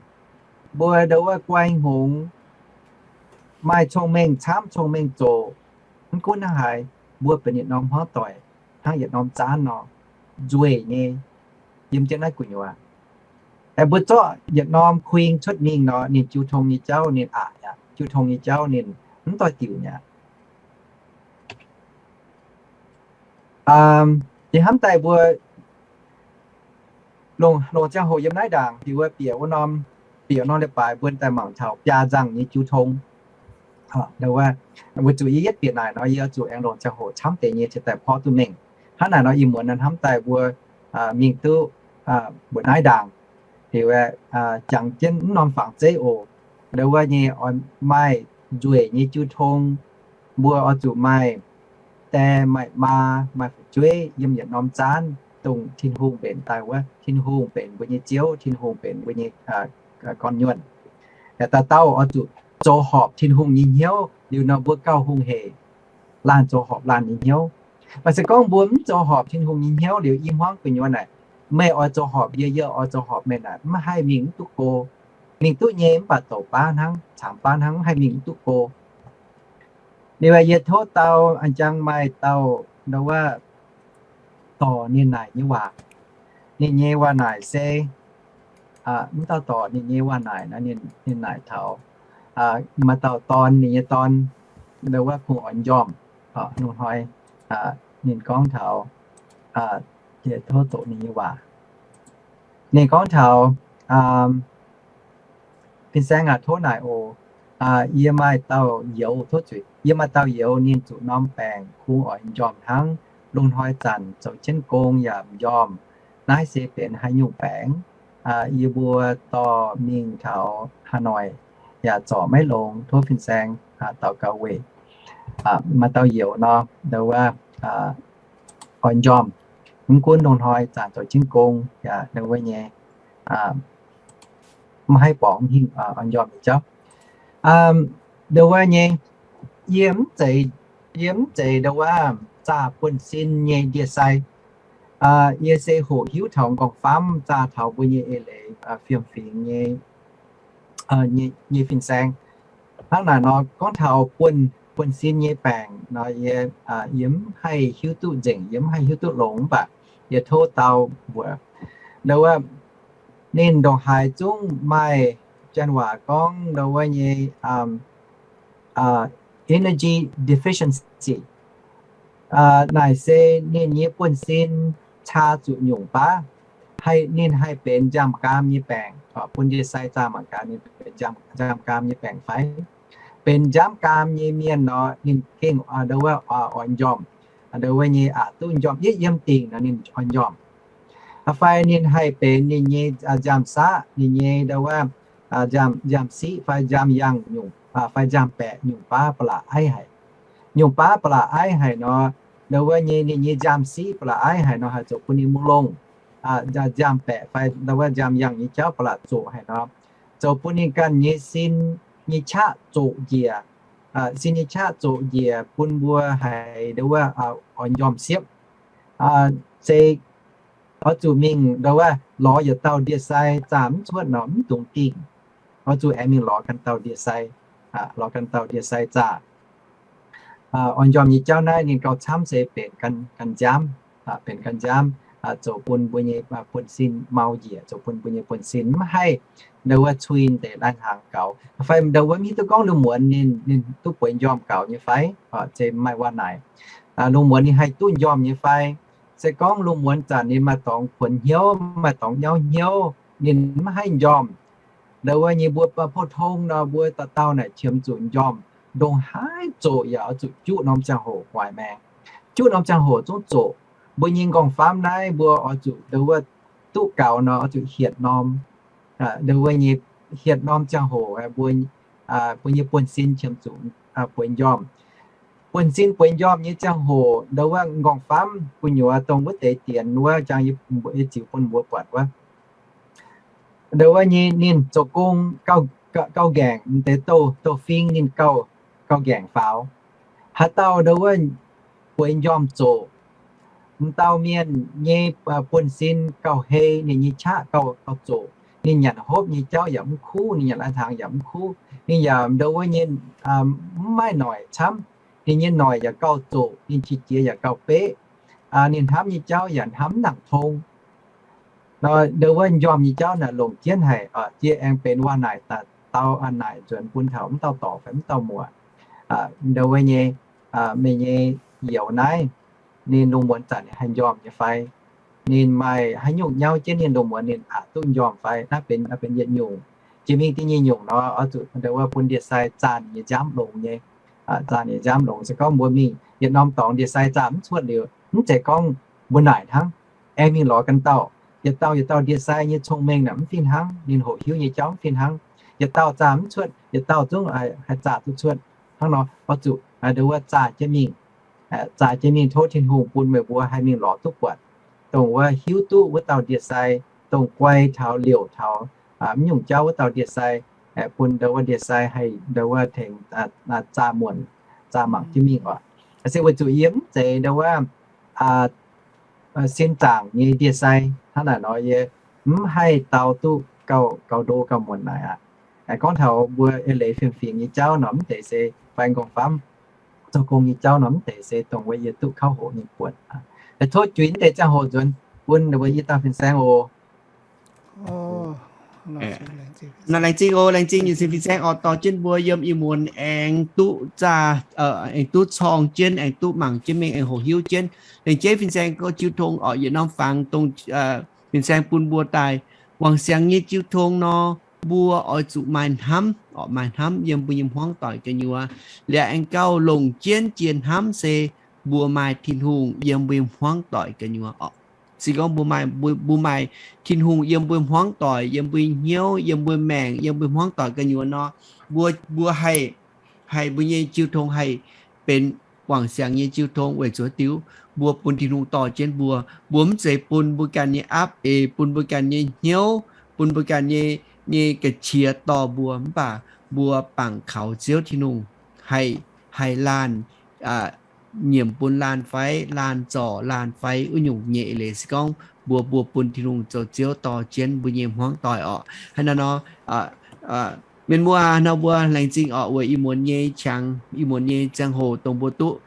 mbuo ndo wuov guai hngongx, maaih cong-mengh camv cong-mengh zoqc, mv gunv hnangv haaix, mbuo benx yietc norm hmuangv doic hnangv yietc norm zaanv nor, nzueic nyei yiem jienv naaiv gu'nyuoz. Aengx mbuo zorqv yietc norm kuing cuotv mingh nor, ninh jiu tong nyei jauv ninh aqc mi'aqv, jiu tong nyei jauv ninh mv doix diuc mi'aqv. Ih hnamv daaih mbuo longc, longc ziangh hoc yiem naaiv ndaangc, bieqc wuov, bieqc wuov norm, bieqc norm leiz-baaix mbuo daaih mangc taux biaa nzangh nyei jiu tong. Weic zuqc yie yietv bieqc naaic nor, yie oix zuqc aengx longc ziangh hoc camv deix nyei cingx daaih porv duqv mengh. Hnangv naaic nor, ih muonz naaiv hnamv daaih mbuo mingh duqv mbuo naaiv ndaangc, liuz jangx jienv mv norm fangx zeiv oc. Ndo wuov nyei oix maaih nzueic nyei jiu tong, mbuo oix zuqc maaih die maaih maa maaih fu'jueiv yiem yietc norm zaanv, dongh Tin-Hungh mbenc daaih wuov. Tin-Hungh benx mbuo nyei Ziouv, Tin-Hungh benx mbuo nyei gorn-nyuonh. Yaac dauh dauh oix zuqc zoux horpc Tin-Hungh nyei hnyouv, liuz nor mbuo gauh hungh hec laanh zoux horpc laanh nyei hnyouv. Mv baac se gorngv mbuo mv zoux horpc Tin-Hungh nyei hnyouv liuz, i hmuangv gu'nyuoz naaic, meih oix zoux horpc yie, yie oix zoux horpc meih naaic, mv haih mingh mv duqv go. Mingh duqv nyei mv baac douc baav hnangv, caangx baav hnangv, mv haih mingh mv duqv go. Liuz yie tov dau, a'jang maaih dauh ndo wuov dorc ninh naaic nyei waac. Ninh nyei waac naaic se, mv dauh dorc ninh nyei waac naaic nor, ninh naaic taux maaih dauh dorn, ninh nyei dorn ndo wuov kungx oix njormh. Lungh hnoi ninh gorngv taux, yie tov doqc ninh nyei waac. Ninh gorngv taux, Fin-saeng aac, tov naaic oc. Yie maaih dauh youz, tov zuiz, yie maaih dauh youz ninh zuqc norm baengc kungx oix njormh hnangv. Lungh hnoi zanc zoux jienv gong yaac m'njormh. Naaiv se benx haaix nyungc baengc? Yie mbuo dorh mingh taux Hà Nội yaac zorc maiv longx. Tov fin-saeng daux gaux weih. Maaih dauh youz nor, ndo wuov, oix njormh. Mv gunv lungh hnoi zanc zoux jienv gong yaac ndo wuov nyei, maiv haih borngz hingh oix njormh nyei jauv. Ndo wuov nyei, yie mv zeiz, yie mv zeiz ndo wuov zaah buonv-sin nyei ndie-sai. Yie se hoqc hiuv taux m'nqorngv-famv zaah taux mbuo nyei eix leiz fiem-fingx nyei, nyei fin-saeng. Hnangv naaic nor, gorngv taux buonv, buonv-sin nyei baengc nor, yie, yie mv haih hiuv duqv nzengc, yie mv haih hiuv duqv longx, mv baac yie tov dau mbuox ndo wuov, ninh ndongc haaix zungv maaih, janx waac gorngv ndo wuov nyei energy deficiency. Naaic se ninh nyei buonv-sin caa zuqc nyungc baav, haih, ninh haih benx nziaamv-gaam nyei baengc. Bun ndie-sai zaah mangc gaax ninh benx nziaamv-gaam nyei baengc fai? Benx nziaamv-gaam nyei mienh nor, ninh gengh ndo wuov oix njormh, ndo wuov nyei aqc duqv njormh yietv yiem dingc nor ninh oix njormh. Fai ninh haih benx ninh nyei nziaamv-saqv, ninh nyei ndo wuov nziaamv-siqv fai nziaamv-yangh nyungc, fai nziaamv-baeqc nyungc baav ba'laqc aiv haic. Nyungc baav ba'laqc aiv haic nor, ndo wuov nyei ninh nyei nziaamv-siqv ba'laqc aiv haic nor, haih zoux bun ninh mungh longh. Nziaamv-baeqc fai ndo wuov nziaamv-yangh nyei jauv ba'laqc zoqc haic nor, zoux bun ninh ganh nyei sin nyei qaqv zoqc njiec. Sin nyei qaqv zoqc njiec bun mbuo haiz ndo wuov oix njormh siepv. Se oix zuqc mingh ndo wuov lorz yietc dauh ndie-sai zaah mv cuotv nor mv dungx dingh. Oix zuqc aengx mingh lorz ganh dauh ndie-sai, lorz ganh dauh ndie-sai zaah. Oix njormh nyei jauv naaiv ninh gauh camv se benx ganh nziaamv, benx ganh nziaamv, zoux bun mbuo nyei buonv-sin mau njiec, zoux bun mbuo nyei buonv-sin mv haih ndo wuov cui deix lai-hnaangx gaux. Fai ndo wuov mv hiuv duqv gorngv lungh muonz ninh, ninh duqv bueix njormh gaux nyei fai? Zeiz maaih waac naaic. Lungh muonz ninh haih duqv njormh nyei fai? Se gorngv lungh muonz zanc ninh maaih dorngx kuonx hnyouv, maaih dorngx nyauv hnyouv, ninh mv haih njormh, ndo wuov nyei mbuo pou-tong nor, mbuo dauh dauh naaic qiemx zuqc njormh. Ndongc haaix zoqc yaac oix zuqc juqv norm ziangh hoc guaix maengx. Juqv norm ziangh hoc zungv zoqc. Mbuo nyei m'nqorngv-famv naaiv mbuo oix zuqc ndo wuov duqv gaux nor oix zuqc hietc norm, ndo wuov nyei hietc norm ziangh hoc mbuo, mbuo nyei buonv-sin qiemx zuqc bueix njormh. buonv-sin bueix njormh nyei ziangh hoc, ndau wuov m'nqorngv-famv gu'nyuoz dongh wuov deix dienx wuov, jang yie ziux bun mbuo buatc wuov. Ndau wuov nyei ninh zoux gong gauh, gauh nqaengc, m'deix douh, douh fing ninh gauh, gauh nqaengc faaux. Haaix dauh ndau wuov bueix njormh zoqc, m'dauh mienh nyei buonv-sin gauh hei, ninh nyei qaqv gauh, gauh zoqc, ninh nyanc hopv nyei jauv yaac mv kuv, ninh nyanc lai-hnaangx yaac mv kuv, ninh yaac ndau wuov nyei mv maaih noic camv, ninh nyei noic yaac gauh zoqc, ninh qiex jiez yaac gauh beqv, ninh hnamv nyei jauv yaac hnamv mv nangc tong. Nor ndau wuov njormh nyei jauv naaic longc jienv haic, jiex aengx benx waac-naaic daaih dau naaic nzuonx bun taux mv dauh dorc fai mv dauh muoc. Ndau wuov nyei, meih nyei youz naaiv, ninh lungh muonz zanc haih njormh nyei fai? Ninh maaih haaix nyungc nyauv jienv ninh lungh muonz ninh aqc duqv njormh fai? Naaiv benx, benx yietc nyungc. Jiex mingh da'nyeic nyungc nor, oix zuqc ndau wuov bun ndie-sai zaah ninh nyei nziaamv longx nyei. Zaah ninh nyei nziaamv longx. Se gorngv mbuo mingh yietc norm dorngx ndie-sai zaah mv cuotv liuz, mv zeiz gorngv mbuo naaic hnangv, aengx mingh lorz ganh dauh. Yietc dauh yietc dauh ndie-sai nyei cong-mengh naaic mv fih hnangv, ninh hoqc hiuv nyei jauv mv fih hnangv. Yietc dauh zaah mv cuotv, yietc dauh zungv haih zaah duqv cuotv. Hnangv nor oix zuqc ndau wuov zaah jienv mingh, zaah jienv mingh tov Tin-Hungh bun meih mbuo haih mingh lorz duqv buatc dongh wuov hiuv duqv wuov dauh ndie-sai, dongh guai taux liouc taux mv nyungc jauv wuov dauh ndie-sai, bun ndau wuov ndie-sai haih ndau wuov tengx zaah muonc, zaah mangc jienv mingh oc. Se weic zuqc yie mv zeiz ndau wuov sin zaangc nyei ndie-sai. Hnangv naaic nor yie mv haih dau duqv gauh, gauh ndo gauh muonc naaic aqv. Gorngv taux mbuo eix leiz fiem-fingx nyei jauv nor, mv deix se fai m'nqorngv-famv zoux gong nyei jauv nor, mv deix se dongh wuov yie duqv kauv hoqc nyei buonc. Tov juix mv deix ziangh hoc nzuonx bun mbuo i dauh fin-saeng oc. Nor laengz zingh oc, laengz zingh nyei fin-saeng oc, dorh jienv mbuo yiem ih muonz aengx duqv zaah, aengx duqv corng jienv, aengx duqv mangc jienv mingh, aengx hoqc hiuv jienv. Laengz zingh fin-saeng gorngv jiu tong oc, yietc norm fangx dongh fin-saeng bun mbuo daaih wangc siangx nyei jiu tong nor, mbuo oix zuqc maaih hnamv oc, maaih hnamv yiem mbuo nyei hmuangv doic gu'nyuoz. Liuz aengx gauh longc jienv jiex hnamv se mbuo maaih Tin-Hungh yiem mbuo nyei hmuangv doic gu'nyuoz oc. Se gorngv mbuo maaih, mbuo maaih Tin-Hungh yiem mbuo hmuangv doic, yiem mbuo hnyouv, yiem mbuo maengc, yiem mbuo hmuangv doic gu'nyuoz nor, mbuo, mbuo haih, haih mbuo nyei jiu tong haih benx wangc siangx nyei jiu tong weic zuqc diuc mbuo bun Tin-Hungh dorh jienv mbuo. Mbuo mv zeiz bun mbuo ganh nyei aapv eix, bun mbuo ganh nyei hnyouv, bun mbuo ganh nyei, nyei ga'qiex dorh mbuo, mv baac mbuo bangc kaux Ziouv Tin-Hungh haih, haih laanh nyiemc bun laanh fai laanh zorc laanh fai wuov nyungc nyei eix leiz. Se gorngv mbuo, mbuo bun Tin-Hungh zoux Ziouv dorh jienv mbuo nyei hmuangv doic oc. Hnangv naaiv nor, mienh muoz aac, nor mbuo laengz zingh oc weic ih muonz nyei qangx, ih muonz nyei ziangh hoc dongh mbuo duqv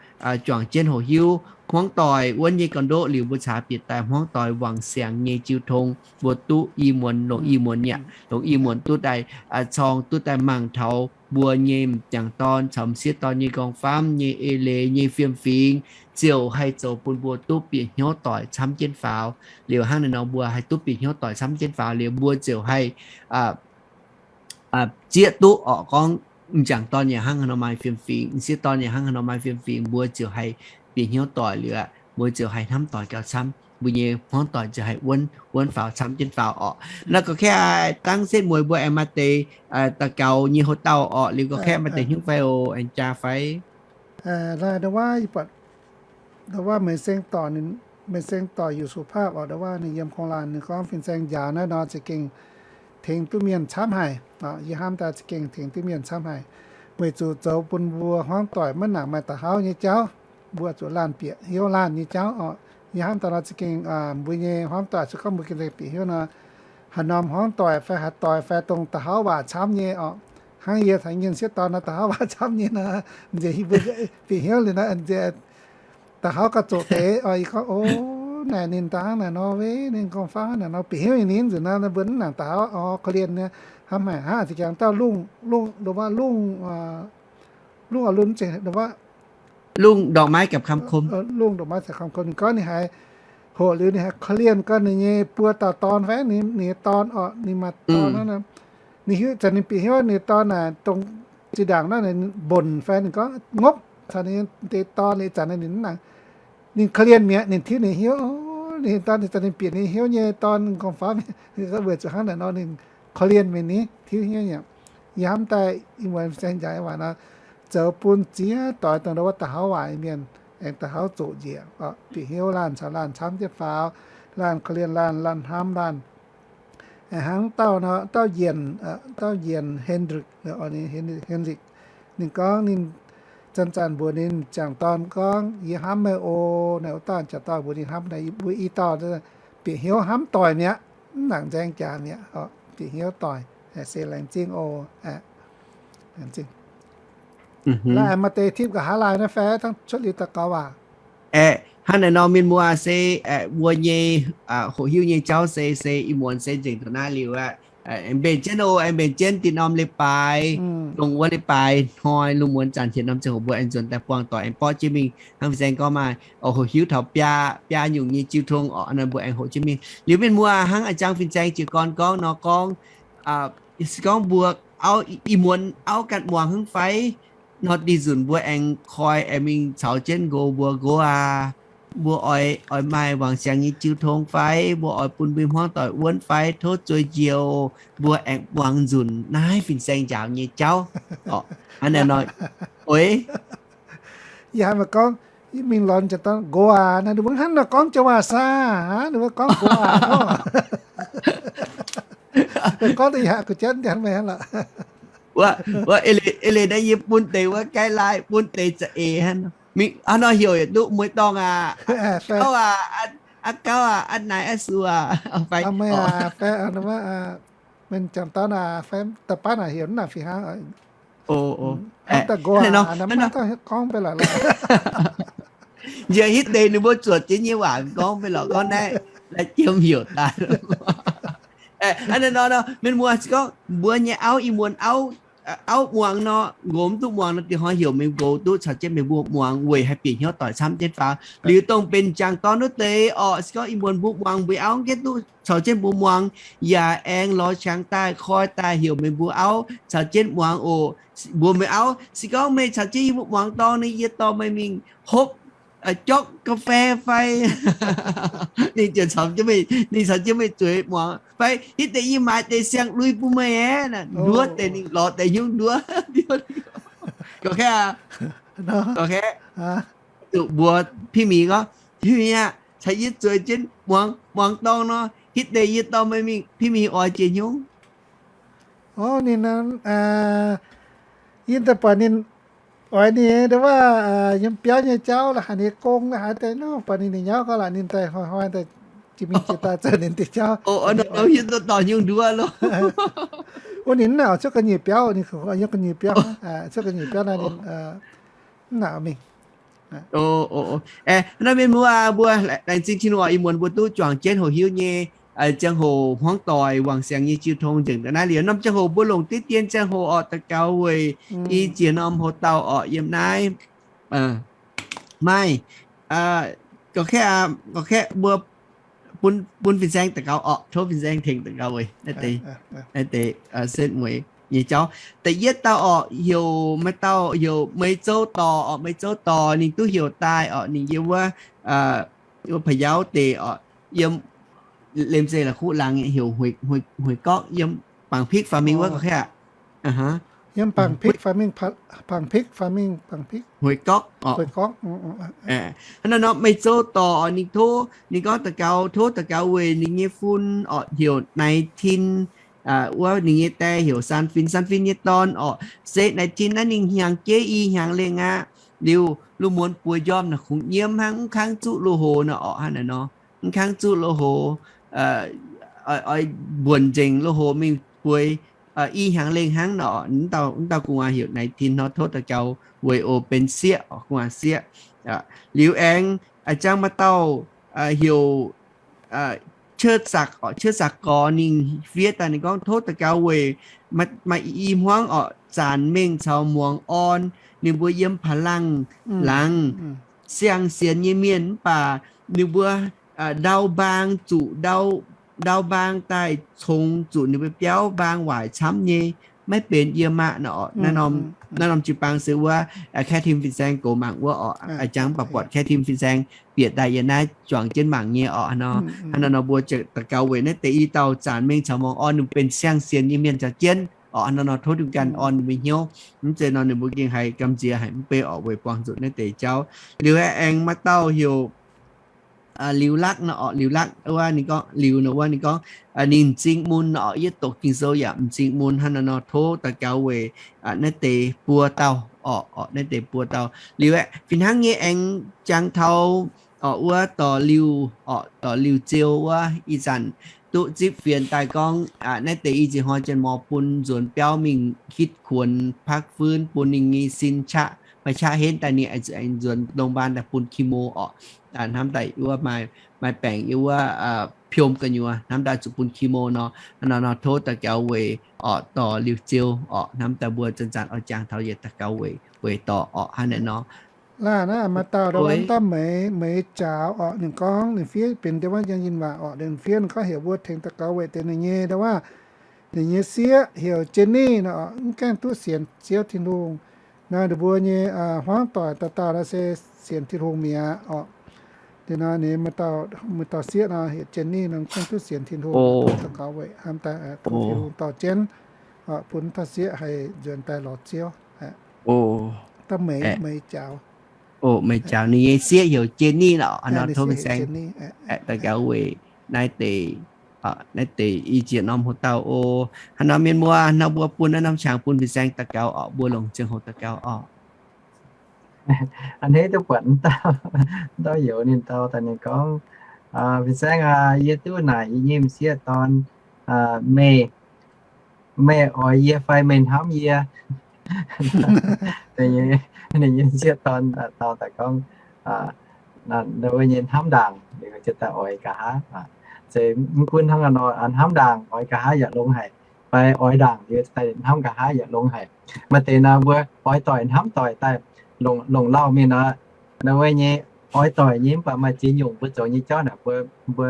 juangc jienv hoqc hiuv hmuangv doic wuonv nyei ga'ndoqv liuz, mbuo caax bieqc daaih hmuangv doic wangc siangx nyei jiu tong. Mbuo duqv ih muonz longc ih muonz mi'aqv, longc ih muonz duqv daaih corng, duqv daaih mangc taux mbuo nyei m'jangc dorn caux m'sieqv dorn nyei m'nqorngv-famv nyei eix leiz nyei fiem-fingx, ziouc haih zoux bun mbuo duqv bieqc hnyouv doic camv jienv faaux. Liuz hnangv naaiv nor mbuo haih duqv bieqc hnyouv doic camv jienv faaux liuz, mbuo ziouc haih zieqv duqv orqc, gorngv m'jangc dorn yaac hnangv haaix nor maaih fiem-fingx, m'sieqv dorn yaac hnangv haaix nor maaih fiem-fingx, mbuo ziouc haih bieqc hnyouv doic liuz aqv, mbuo ziouc haih hnamv doic gauh camv, mbuo nyei hmuangv doic ziouc haih wuonv, wuonv faaux camv jienv faaux orqc. Naaiv gorx-kaeqv dangv setv mueiz mbuo aengx maaih deix daux gaux nyei hoc-dauh orqc. Liuz gorx-kaeqv maaih deix hnyouv fai oc, aengx jaa fai? Ndau wuov, ndau wuov meih seng dorc, meih seng dorc อยู่สุภาพ orqc, ndau wuov ninh yiem โคราช ninh gorngv fin-saeng njaaux naaiv nor za'gengh tengx duqv mienh camv haic. Yie hnamv daaih za'gengh tengx duqv mienh camv haic, weic zuqc zoux bun mbuo hmuangv doic maiv nangc maaih da'hauv nyei jauv. Mbuo zuqc laanh bieqc hnyouv laanh nyei jauv orqc. Yie hnamv daaih nor za'gengh mbuo nyei hmuangv doic se gorngv mbuo gengh bieqc hnyouv nor, haaix norm hmuangv doic fai haaix doix fai dongh da'hauv waac camv nyei orqc. Hnangv yie caux nyei sieqv dorn nor da'hauv waac camv nyei nor, nziex bieqc hnyouv liuz nor, nziex da'hauv gauh zoqc deix oc. Yie gorngv, o, naaic ninh da'hnangv naaic nor, weic ninh m'nqorngv-famv naaic nor, bieqc hnyouv nyei ninh nzunc nor, mbuo mv nangc da'hauv orqc, korv-lienh nyei. Hnamv haic hnangv, za'gengh dauh lungh, lungh, ndau wuov lungh, lungh a'lunx, ndau wuov lungh ดอกไม้กับคำคม, lungh ดอกไม้ caux คำคม. Ninh gorngv ninh haiz hoqc liuz ninh haiz korv-lienh gorngv ninh nyei buo dauh dorn fai ninh, ninh nyei dorn orqc, ninh maaih dorn nor, ninh hiuv zanc ninh bieqc hnyouv ninh dorn naaic dongh zinh ndaangc naaiv ninh mbonc fai ninh gorngv ngopv caux ninh deix dorn. Ih zanc ninh mv nangc, ninh korv-lienh mi'aqv, ninh tiuv ninh hnyouv, ninh dorn ih zanc ninh bieqc ninh hnyouv nyei dorn m'nqorngv-famv, weic zuqc hnangv naaic nor ninh korv-lienh mingh ni, tiuv hnyouv mi'aqv. Yie hnamv daaih ih muonz saeng njaaux waac nor, zoux bun ziex doix dongh wuov da'hauv waac mienh aengx da'hauv zoqc njiec. Bieqc hnyouv laanh caux laanh camv jienv faaux, laanh korv-lienh laanh, laanh hnamv laanh. Hnangv dauh nor, dauh Yienc, dauh Yienc Hendrik, Hendrik, ninh gorngv ninh zanc-zanc mbuox ninh m'jangc dorn gorngv, yie hnamv meih oc. Naaiv wuov dauh m'jangc dorn mbuox ninh hnamv, mbuo i dauh bieqc hnyouv hnamv doic mi'aqv, mv nangc nzaeng jaax mi'aqv, bieqc hnyouv doic, se laengz zingh oc. Laaix maaih deix tipv nqa'haav laai naaiv fai dangh cuotv liuz daux gaux waac. Hnangv naaiv nor mienh muoz se mbuo nyei hoqc hiuv nyei jauv se, se ih muonz se nzengc dongh naaiv liuz aqv. Aengx mbenc jienv oc, aengx mbenc jienv dinh norm leiz-baaix, dongh wuov leiz-baaix hnoi lungh muonz zanc hietc norm ziangh hoc mbuo aengx nzuonx daaih buangh doic aengx borqv jienv mingh hnangv fin-saeng gorngv maaih oc hoqc hiuv taux biaa, biaa nyungc nyei jiu tong orqc, mbuo aengx hoqc jienv mingh. Liuz mienh muoz hnangv a'jang fin-saeng jiez gorn gorngv nor gorngv, se gorngv mbuo ih muonz auv ganh muangx hnangv fai, nor dih nzunc mbuo aengx koi aengx mingh caux jienv nqox mbuox nqox aac, mbuo oix, oix maaih wangc siangx nyei jiu tong fai, mbuo oix bun mbuo hmuangv doic wuonv fai, tov zueiz njoux, mbuo aengx muangx nzunc naaiv fin-saeng njaaux nyei jauv. Hnangv naaiv nor, oix. Yie haiz meih gorngv, yie mingh lorz jiex daaih nqox aac, naaiv ninh mbuo hnangv nor gorngv joux waac saah? Ninh mbuo gorngv nqox aac. Gorngv deix yaac kuh janv ndiangx meih hnangv lorqc. Wuov, wuov, eix leiz naaiv yie bun deix wuov gaih laai, bun deix za'eix hnangv nor. Mingh hnangv nor heuc yietc duqv mueiz dorngh aac, aa gauv aac, aa naaic aa sux aac, fai, mienh jangc dorn aac, fai da'baav naaic heuc naaic fih hnangv. Nqox aac, gorngv bei lorqc. Njiec hitv deix ninh mbuo zuotc jienv nyei waac gorngv bei lorqc, gorngv naaiv la'jiem heuc daaih. Hnangv naaiv nor, mienh muoz gorngv mbuo nyei auv ih muonz auv, auv muangx nor, nqox mv duqv muangx nor, dinh hnoi heuc meih nqox duqv caux jienv meih mbuo muangx weic haih bieqc hnyouv doic camv jienv faaux. Liuz dongh benx jangc dorn wuov deix orqc, se gorngv ih muonz mbuo muangx mbuo auv mv gaengh duqv caux jienv mbuo muangx, yaac aengx lorz qangx daaih koi daaih heuc meih mbuo auv caux jienv muangx oc. Mbuox meih auv, se gorngv meih caux jienv yie mbuo muangx dorngx, ninh yie dorh meih mingh hopv jorqv ga'fei fai, ninh ziouc caux jienv meih, ninh caux jienv meih zueiz muangx fai, hitv deix yie maaiz deix siang-lui bun meih aeqv, nduov deix ninh lorz deix nyungc nduov. Gorngv kaeqv, gorngv kaeqv, zuqc mbuox Pin Mingh gorngv, Pin Mingh aah, caux yie zueiz jienv muangx, muangx dorngx nor, hitv deix yie dorh meih mingh, Pin Mingh oix jiex nyungc. Orqc, ninh, yie daaih buatc ninh oix ninh wuov yiem biauv nyei jauv la'haiz ninh gong la'haiz deix nor, buatc ninh nyei nyauv gorngv la'haiz ninh daaih hnoi-hnoi daaih jiex mingh jiex daaih zoux ninh deix jauv. Hiuv duqv dorh nyungc nduov loh. Wuov ninh naaic cuotv ga'nyiec biauv, ninh yiem ga'nyiec biauv, cuotv ga'nyiec biauv naaiv ninh mv naaic mingh. Naaiv mienh muoz aac, mbuo laengz zingh Tin-Hungh ih muonz mbuo duqv juangc jienv hoqc hiuv nyei ziangh hoc hmuangv doic wangc siangx nyei jiu tong nzengc daaih naaiv liuz. Norm ziangh hoc mbuo longc diqv dien ziangh hoc orqc, daux gaux weic i ziex norm hoc dauh orqc yiem naaiv. Maaih, gorngv kaeqv, gorngv kaeqv mbuo bun, bun fin-saeng daux gaux orqc, tov fin-saeng tengx daux gaux weic naaiv deix, naaiv deix setv mueiz nyei jauv. Da'yietv dauh orqc heuc, maaih dauh heuc Meiz Zouv Dorc orqc, Meiz Zouv Dorc ninh duqv heuc daaih orqc, ninh yiem wuov, wuov Pa'yauv deic orqc, yiem Lemc Zeiv La'kuqv laangz heuc Hueic Gorqv, yiem Bangc Pikv Faam Mingh wuov gorngv kaeqv. Yiem Bangc Pikv Faam Mingh, Bangc Pikv Faam Mingh, Bangc Pikv. Hueic Gorqv orqc. Hnangv naaiv nor Meiz Zouv Dorc orqc, ninh tov, ninh gorngv daux gaux, tov daux gaux weic ninh nyei fun orqc heuc Naix Tin, wuov ninh nyei die heuc San Fin, San Fin nyei dorn orqc, se Naix Tin naaiv ninh hnyangx jeiv i hnyangx lengh aqv. Liuz lungh muonz bueix njormh naaic kungx nyiemv hnangv, mv kangv zuqv lui-houx nor orqc, hnangv naaic nor, mv kangv zuqv lui-houx, oix mbuonc nzengc lui-houx mingh bueix i hnyangx lengh hnangv nor. Mv dauh gu'nguaaz heuc Naix Tin nor, tov daux gaux weic oc, benx sieqv orqc, gu'nguaaz sieqv. Liuz aengx a'jang maaih dauh heuc Cuotv Sakc orqc, Cuotv Sakc Gorx ninh fiev daaih ninh gorngv, tov daux gaux weic maaih i hmuangv orqc, zaanc mengh caux muangx orn, ninh mbuo yiem paa langh laangz siang-sienx nyei mienh mv baac ninh mbuo ndau mbaang zuqc, ndau mbaang daaih congx zuqc ninh mbuo biauv mbaang waaic camv nyei, maiv benx yiem aqv nor. Naaiv norm jiu-baang se wuov Kaeqv Tim fin-saeng goux mangc wuov orqc. A'jang mv baac buatc Kaeqv Tim fin-saeng bieqc daaih yiem naaiv juangc jienv mangc nyei orqc. Hnangv nor, hnangv nor mbuo ziouc daux gaux weic naaiv deix i dauh zaanc mengh caux muangx orn ninh benx siang-sienx nyei mienh caux jienv Orqc, hnangv nor nor tov Tin-Hungh ganh orn ninh mbuo hnyouv. Mv zeiz nor ninh mbuo gengh haiz gamh nziex haic, mv bei orqc weic buangh nzunc naaiv deix jauv. Liuz aengx maaih dauh heuc Liuz Lakv nor orqc, Liuz Lakv wuov ninh gorngv, Liuz nor wuov ninh gorngv, ninh m'zing mun orqc, yietv doqc Ging-Sou yaac m'zing mun, hnangv nor nor tov daux gaux weic naaiv deix buo dauh orqc, orqc naaiv deix buo dauh. Liuz aeqv, fih hnangv nyei aengx jangx taux orqc wuov dorh Liuz orqc, dorh Liuz Ziou wuov ih zanc duqv zipv fienx daaih gorngv, naaiv deix i ziex hnoi janx-morc bun nzuonx biauv mingh hitv kuonx พักฟื้น bun ninh nyei sin qaqv, maaih qaqv henv daaih ninh aengx nzuonx โรงพยาบาล daaih bun chemo orqc. Hnamv daaih wuov maaih, maaih baengc yiem wuov piom gu'nyuoz, hnamv daaih zuqc bun chemo nor, nor nor tov daux gaux weic orqc dorh Liuz Ziou orqc, hnamv daaih mbuo zanc-zanc oix jangx taux yietc daux gaux weic, weic dorh orqc hnangv naaiv nor. Laanh aav, maaih dauh ndau wuov mv dauh Meix, Meix Jaaux orqc, ninh gorngv ninh fiev benx ndau wuov Yangh Yinh waac orqc, ninh fiev ninh gorngv heuc mbuo tengx daux gaux weic deix ninh nyei ndau wuov, ninh nyei sieqv heuc Jenny nor orqc, mv gaengh duqv sienx Ziouv Tin-Hungh. Nor ninh mbuo nyei hmuangv doic dauh dauh nor se sienx Tin-Hungh mi'aqv orqc. Liuz nor ninh maaih dauh, maaih dauh sieqv nor heuc Jenny nor mv gaengh duqv sienx Tin-Hungh, daux gaux weic hnamv daaih tov Tin-Hungh dorh jienv bun dauh sieqv haih nzuonx daaih lorz Ziouv. Dauh Meix, Meix Jaaux. Meix Jaaux ninh nyei sieqv heuc Jenny nor, hnangv nor tov fin-saeng daux gaux weic naaiv deix, naaiv deix i ziex norm hoc dauh oc. Hnangv nor mienh muoz, hnangv nor mbuo bun naaiv norm qangx bun fin-saeng daux gaux orqc, mbuo longc ziangh hoc daux gaux orqc. A'hneiv duqv buatc dauh youz ninh dau daaih ninh gorngv, Fin-saeng aah, yie duqv naaic yie nyei m'sieqv dorn, meih, meih oix yie fai meih hnamv yie? Ninh nyei m'sieqv dorn dau daaih gorngv, wuov nyei hnamv ndaangc, liuz ziouc daaih oix nqa'haav. Se mv gunv hnangv nor, hnamv ndaangc oix nqa'haav yaac longx haic, fai oix ndaangc liuz daaih hnamv nqa'haav yaac longx haic. Maaih deix nor mbuo oix doic hnamv doic daaih longc lauh mingh nor, wuov nyei oix doic nyei mv baac maaih ziex nyungc mbuo zoux nyei jauv naaic, mbuo, mbuo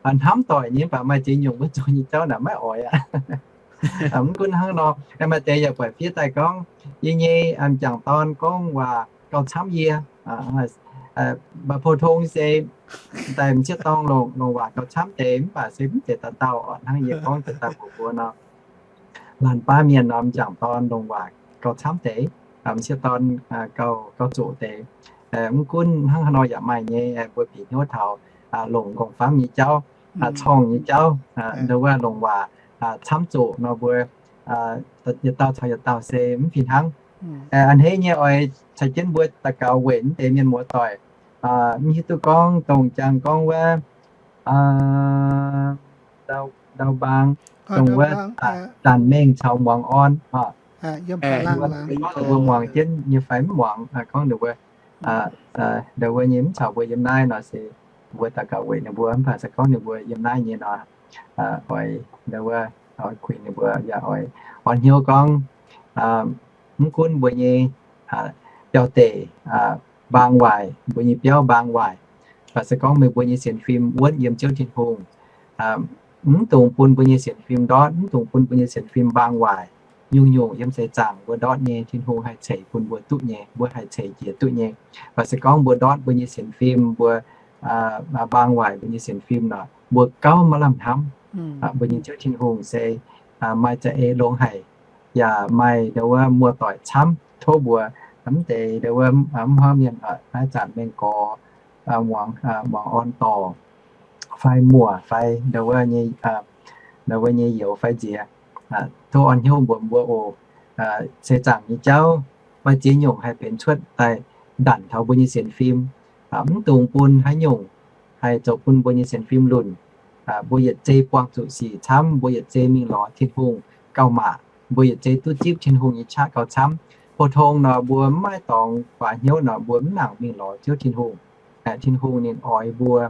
hnamv doic nyei mv baac maaih ziex nyungc mbuo zoux nyei jauv naaic maiv oix aqv. Mv gunv hnangv nor, maaih deix yaac buatc fiev daaih gorngv, yie nyei m'jangc dorn gorngv waac gauh camv yie. Mba'po tong se daaih m'sieqv dorn longc waac gauh camv deix, mv baac se mv zeiz dauh dauh orqc, hnangv yie gorngv deix daaih mbuox mbuo nor, laanh baav mienh nor m'jangc dorn longc waac gauh camv deix, m'sieqv dorn gauh, gauh zoqc deix. Mv gunv hnangv haaix nor yaac maaih nyei, mbuo bieqc hnyouv taux longc m'nqorngv-famv nyei jauv, corngh nyei jauv, ndau wuov longc waac camv zoqc nor mbuo yietc dauh caux yietc dauh se mv fih hnangv. A'hneiv nyei oix caux jienv mbuo daux gaux weic mv deix mienh muoz doic. Mv hiuv duqv gorngv dongh jangx gorngv wuov ndau mbaang, dongh wuov Zanc Mengh caux Muangz Orn. Mbuo muangx jienv nyei fai mv muangx, gorngv ninh mbuo, ndau wuov nyei mv caux mbuo yiem naaiv nor se mbuo daux gaux weic ninh mbuo, mv baac se gorngv ninh mbuo yiem naaiv nyei nor, oix, ndau wuov, oix kuinx ninh mbuo yaac oix orn hnyouv gorngv, mv gunv mbuo nyei biauv-deic mbaang waaic, mbuo nyei biauv mbaang waaic, baac se gorngv meih mbuo nyei sienx fim wuonv yiem Ziouv Tin-Hungh, mv dungx bun mbuo nyei sienx fim ndortv, mv dungx bun mbuo nyei sienx fim mbaang waaic. Nyungc-nyungc yiem seix zaangc mbuo ndortv nyei, Tin-Hungh haih ceix bun mbuo duqv nyei, mbuo haih ceix jiex duqv nyei. Baac se gorngv mbuo ndortv mbuo nyei sienx fim, mbuo mbaang waaic mbuo nyei sienx fim nor, mbuo gauh maiv lamh hnamv. Mbuo nyei Ziouv Tin-Hungh se maaih za'eix longx haic, yaac maaih ndau wuov muoz-doic camv tov mbuo, mv deix ndau wuov mv hmuangv mienh, naaiv Zanc Mengh Gorx, muangx, muangx orn dorc, fai muoc, fai ndau wuov nyei, ndau wuov nyei youz fai nziex, tov orn hnyouv mbuox mbuo oc. Seix zaangc nyei jauv maaih ziex nyungc haih benx cuotv daaih ndanc taux mbuo nyei sienx fim. Mv dungx bun haaix nyungc haih zoux bun mbuo nyei sienx fim lunc. Mbuo yietc zei buangh zuqc sic camv, mbuo yietc zei mingh lorz Tin-Hungh gauh maac, mbuo yietc zei duqv zipv Tin-Hungh nyei qaqv gauh camv. Pou-tong nor mbuo mv maaih dorngx guaax hnyouv nor mbuo mv nangc mingh lorz Ziouv Tin-Hungh. Tin-Hungh ninh oix mbuo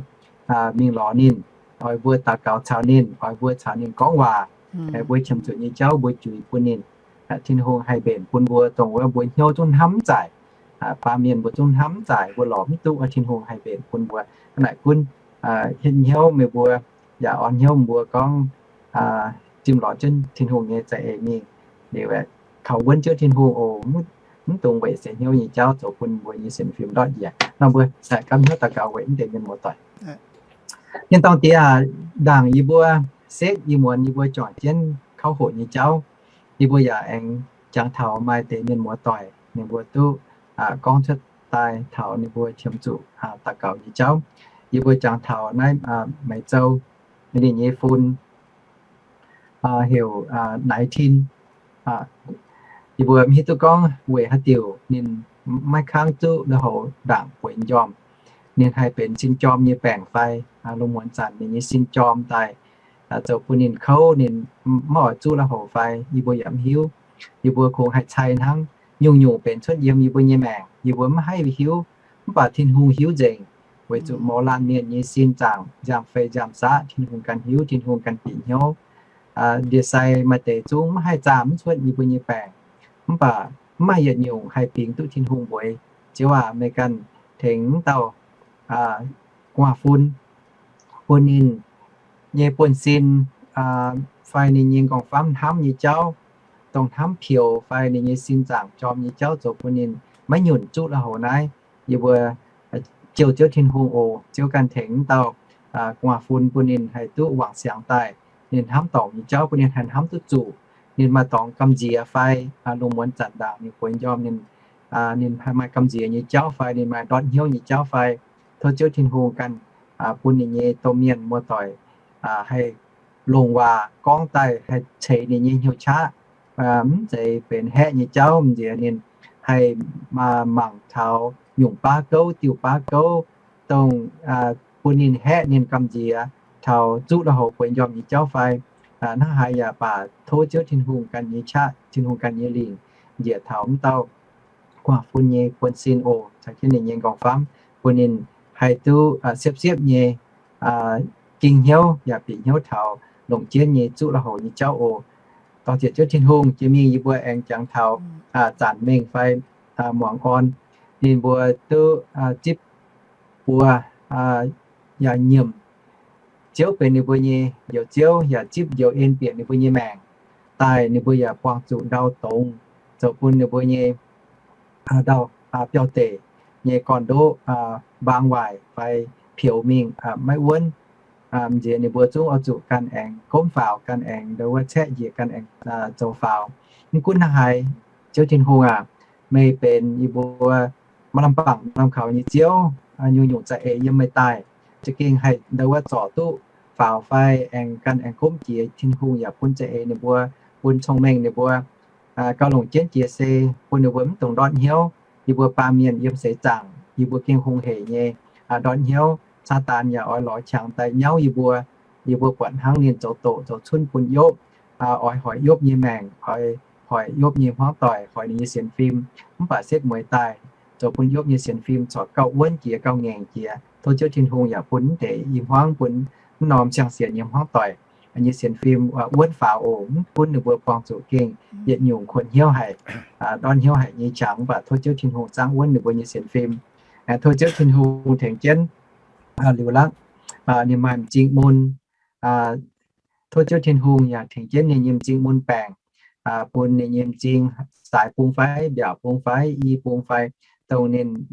mingh lorz ninh, oix mbuo daux gaux caux ninh, oix mbuo caux ninh gorngv waac, mbuo qiemx zuqc nyei jauv mbuo juix bun ninh. Tin-Hungh haih mbenc bun mbuo dongh wuov mbuo hnyouv zungv hnamv mv zaaic. Baamh mienh mbuo zungv hnamv mv zaaic, mbuo lorz mv duqv, Tin-Hungh haih mbenc bun mbuo. Hnangv naaic gunv hitv hnyouv meih mbuo yaac orn hnyouv mbuo gorngv zimh lorz jienv Tin-Hungh nyei za'eix mingh. Liuz kaux wuonv Ziouv Tin-Hungh oc. Mv dungx weic seix hnyouv nyei jauv zoux bun mbuo nyei sienx fim ndortv njiec nor. Mbuo gapv hnyouv daux gaux weic mv deix mienh muoz-doic. Mienh dorngh diex aac, ndaangc yie mbuo setv yie muonz yie mbuo juangc jienv kauv hoqc nyei jauv, Yie mbuo yaac aengx jangx taux maaih deix mienh muoz-doic ninh mbuo duqv gorngv cuotv daaih taux ninh mbuo qiemx zuqc daux gaux nyei jauv. Yie mbuo jangx taux naaiv Meiz Zou ninh nyei fun heuc Naix Tin. Yie mbuo mv hiuv duqv gorngv weic haaix diuc ninh maiv kangv zuqv lui-houx ndaangc bueix m'njormh. Ninh haih benx sin jorm nyei baengc fai lungh muonz zanc ninh nyei sin jorm daaih zoux bun ninh kouv, ninh maiv oix zuqv lui-houx fai, yie mbuo yaac mv hiuv. Yie mbuo kungx haih cai hnangv. Nyungc-nyungc benx cuotv yiem yie mbuo nyei maengc, yie mbuo mv haih hiuv. Mv baac Tin-Hungh hiuv nzengc, weic zuqc mouz laanh mienh nyei sin zaangc nziaamv fei nziaamv saqv, Tin-Hungh ganh hiuv, Tin-Hungh ganh bieqc hnyouv. Ndie-sai maaih deix zungv mv haih zaah mv cuotv yie mbuo nyei baengc, mv baac mv maaih yietc nyungc haih bingx duqv Tin-Hungh mbuox, Ziouv aac, meih ganh tengx mv dauh gu'nguaaz-fun bun ninh nyei buonv-sin fai ninh nyei nqorngv-famv hnamv nyei jauv, dongh hnamv pioux fai ninh nyei sin zaangc jorm nyei jauv zoux bun ninh maiv nyunc zuqv lui-houx naaiv. Yie mbuo jouh Ziouv Tin-Hungh oc. Ziouv ganh tengx mv dauh gu'nguaaz-fun bun ninh haih duqv wangc siangx daaih, ninh hnamv dorngc nyei jauv bun ninh haih hnamv duqv zuqc. Ninh maaih dorngx gamh nziex fai lungh muonz zanc ndaangc ninh bueix m'njormh ninh, ninh maaih gamh nziex nyei jauv fai ninh maaih ndortv hnyouv nyei jauv fai, tov Ziouv Tin-Hungh ganh bun ninh nyei domh mienh muoz-doic haih longc waac gorngv daaih haih ceix ninh nyei hnyouv qaqv, mv zeiz benx haeqv nyei jauv. M'nziex ninh haih mangc taux nyungc baav gouv, diuh baav gouv, dongh bun ninh haeqv ninh gamh nziex taux zuqv lui-houx bueix m'njormh nyei jauv fai. Hnangv haaix yaac baac tov Ziouv Tin-Hungh ganh nyei qaqv, Tin-Hungh ganh nyei lingc njiec taux mv dauh gu'nguaaz-fun nyei buonv-sin oc, caux jienv ninh nyei nqorngv-famv, bun ninh haih duqv siepv-siepv nyei ging hnyouv yaac bieqc hnyouv taux longc jienv nyei zuqv lui-houx nyei jauv oc. Dorh ziec Ziouv Tin-Hungh jiex mingh yie mbuo aengx jangx taux zanc mengh fai muangx orn, ninh mbuo duqv zipv buo yaac nyiemc Ziouv benx ninh mbuo nyei Njoux Ziouv, yaac zipv njoux en bieqc ninh mbuo nyei maengc daaih, ninh mbuo yaac buangh zuqc ndau dongz zoux bun ninh mbuo nyei ndau biauv deic nyei gorn-ndoqv mbaang waaic fai pioux mingh maiv wuonv. M'nziex ninh mbuo zungv oix zuqc ganh aengx gomv faaux, ganh aengx ndau wuov caeqv njiec, ganh aengx zoux faaux. Mv gunv hnangv haaix, Ziouv Tin-Hungh aac, meih benx yie mbuo maaih lamh bangc maaih lamh kaux nyei Ziouv. Nyungc-nyungc za'eix yiem meih daaih, za'gengh haih ndau wuov zorc duqv faaux fai aengx ganh aengx gomv jiex. Tin-Hungh yaac bun za'eix ninh mbuo, bun cong-mengh ninh mbuo, gauh longc jienv jiex se bun ninh mbuo mv dungx ndortv hnyouv. Yie mbuo baamh mienh yiem seix zaangc yie mbuo gengh hungh heic nyei ndortv hnyouv. Saadaan yaac oix lorz qangx daaih nyauv yie mbuo. Yie mbuo buatc hnangv ninh zoux doqc zoux cunv bun Yopv, oix hoic Yopv nyei maengc, oix hoic Yopv nyei hmuangv doic, hoic ninh nyei sienx fim, mv baac setv mueiz daaih zoux bun Yopv nyei sienx fim corc gauh wuonv jiex, gauh ngaengc jiex. Tov Ziouv Tin-Hungh yaac bun mv deix i hmuangv, bun mv norm siang-sienx nyei hmuangv doic nyei sienx fim wuonv faaux oc. Mv gunv ninh mbuo buangh zuqc gengh yietc nyungc kuonx hnyouv haic, ndortv hnyouv haic nyei qangx, mv baac tov Ziouv Tin-Hungh zangv wuonv ninh mbuo nyei sienx fim. Tov Ziouv Tin-Hungh tengx jienv Liuz Lakv, ninh maaih m'zing mun. Tov Ziouv Tin-Hungh yaac tengx jienv ninh nyei m'zing mun baengc, bun ninh nyei m'zing saaix bung fai mbiaauc bung fai i bung fai, dongh ninh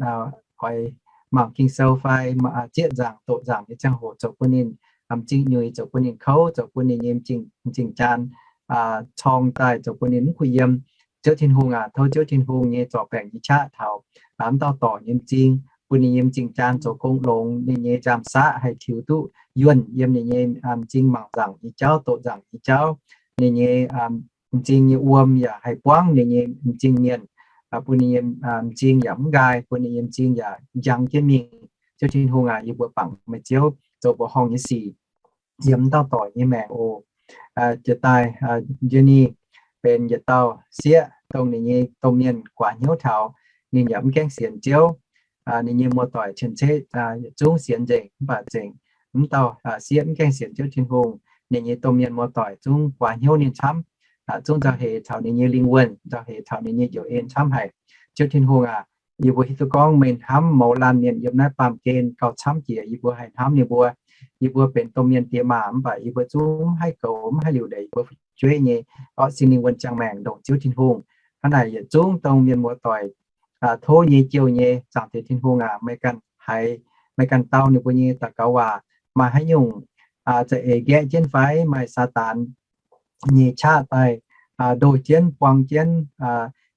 oix mangc Ging-Sou fai zieqv nzaangc doqc nzaangc nyei ziangh hoc zoux bun ninh m'zing nyuix, zoux bun ninh kouv, zoux bun ninh nyei m'zing jaan corng daaih, zoux bun ninh mv kuh yiem. Ziouv Tin-Hungh aac, tov Ziouv Tin-Hungh nyei zorc baengc nyei qaqv taux mv dauh dorc nyei m'zing, bun ninh nyei m'zing jaan zoux gong longx, ninh nyei nziaamv-saqv haih tiux duqv yuonh yiem ninh nyei m'zing mangc nzaangc nyei jauv, doqc nzaangc nyei jauv, ninh nyei m'zing nyei wuom yaac haih buangv ninh nyei m'zing mienh, bun ninh nyei m'zing yaac mv nqaai, bun ninh nyei m'zing yaac njang jienv mingh. Ziouv Tin-Hungh aac, yie mbuo bangc meih Ziouv zoux mbuoqc horngh nyei sic yiem mv dauh dorc nyei maengc oc. Jiex daaih, Jenny benx yietc dauh sieqv, dongh ninh nyei domh mienh guaax hnyouv taux, ninh yaac mv gaengh sienx Ziouv. Ninh nyei muoz-doic cien-ceqv yietc zungv sienx nzengc, mv baac nzengc mv dauh sieqv mv gaengh sienx Ziouv Tin-Hungh. Ninh nyei domh mienh muoz-doic zungv guaax hnyouv ninh camv, zungv nzauh heix taux ninh nyei lingh wuonh, nzauh heix taux ninh nyei njoux en camv haic. Ziouv Tin-Hungh aac, yie mbuo hiuv duqv gorngv meih hnamv mouz laanh mienh yiem naaiv baamh gen gauh camv jiex yie mbuo haih hnamv ninh mbuo. Yie mbuo benx domh mienh diex maac mv baac yie mbuo zungv mv haih goux, mv haih liuc leiz yie mbuo fu'jueiv nyei orqv sin lingh wuonh ziangh maengc ndongc Ziouv Tin-Hungh. Hnangv naaic yietc zungv dongh mienh muoz-doic tov nyei jouh nyei Zaangc Diex Tin-Hungh aac, meih ganh haiz, meih ganh dau ninh mbuo nyei daux gaux waac. Maaih haaix nyungc za'eix nqaeqv jienv fai maaih Saadaan nyei qaqv daaih ndoh jienv, buang jienv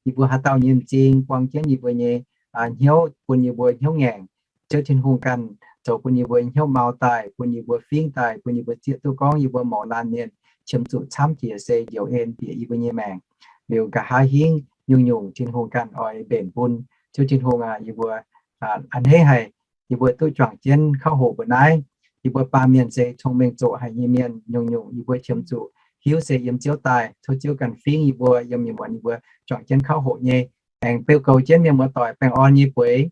yie mbuo haaix dauh nyei m'zing, buang jienv yie mbuo nyei hnyouv, bun yie mbuo hnyouv ngaengc. Ziouv Tin-Hungh ganh zoux bun yie mbuo hnyouv mau daaih, bun yie mbuo fingx daaih, bun yie mbuo zieqv duqv gorngv yie mbuo mouz laanh mienh qiemx zuqc camv jiex se njoux en bieqc yie mbuo nyei maengc. Liuz nqa'haav hingv nyungc-nyungc Tin-Hungh ganh oix mbenc bun. Ziouv Tin-Hungh aac, yie mbuo a'hneiv haic, yie mbuo duqv juangc jienv kauv hoqc mbuo naaiv. Yie mbuo baamh mienh se cong-mengh zoqc haic nyei mienh, nyungc-nyungc yie mbuo qiemx zuqc hiuv se yiem Ziouv daaih. Tov Ziouv ganh fingx yie mbuo yiem nyei muonz yie mbuo juangc jienv kauv hoqc nyei. Aengx beu goux jienv mienh muoz-doic baengh orn nyei bueix,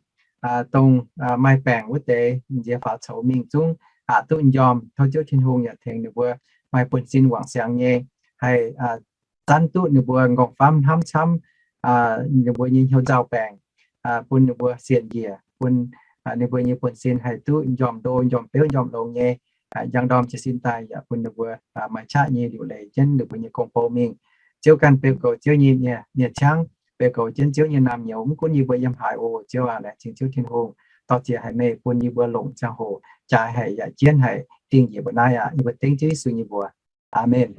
dongh maaih baengc wuov deix nziex faaux coux mingh zungv aqc duqv m'njormh. Tov Ziouv Tin-Hungh yaac tengx ninh mbuo maaih buonv-sin wangc siangx nyei, haih zanv duqv ninh mbuo nqorngv-famv hnamv camv ninh mbuo nyei hnyouv nzauh baengc, bun ninh mbuo sienx njiec, bun ninh mbuo nyei buonv-sin haih duqv njormh ndo, njormh beuv, njormh longx nyei. Njang ndorm jiez sin daaih yaac bun ninh mbuo maaih qaqv nyei liuc leiz jienv ninh mbuo nyei gong-bou mingh. Ziouv ganh beu goux Ziouv nyei nie-ciangv, beu goux jienv Ziouv nyei naamh nyouz. Mv gunv yie mbuo yiem haaix oc, Ziouv aac, laengz zingh Ziouv Tin-Hungh. Dorh ziex haic meih bun yie mbuo longc ziangh hoc jaaix haic yaac jienv haic dingh njiec mbuo naaiv aqv. Yie mbuo dengv Ziouv Yesu nyei mbuox. Aamen.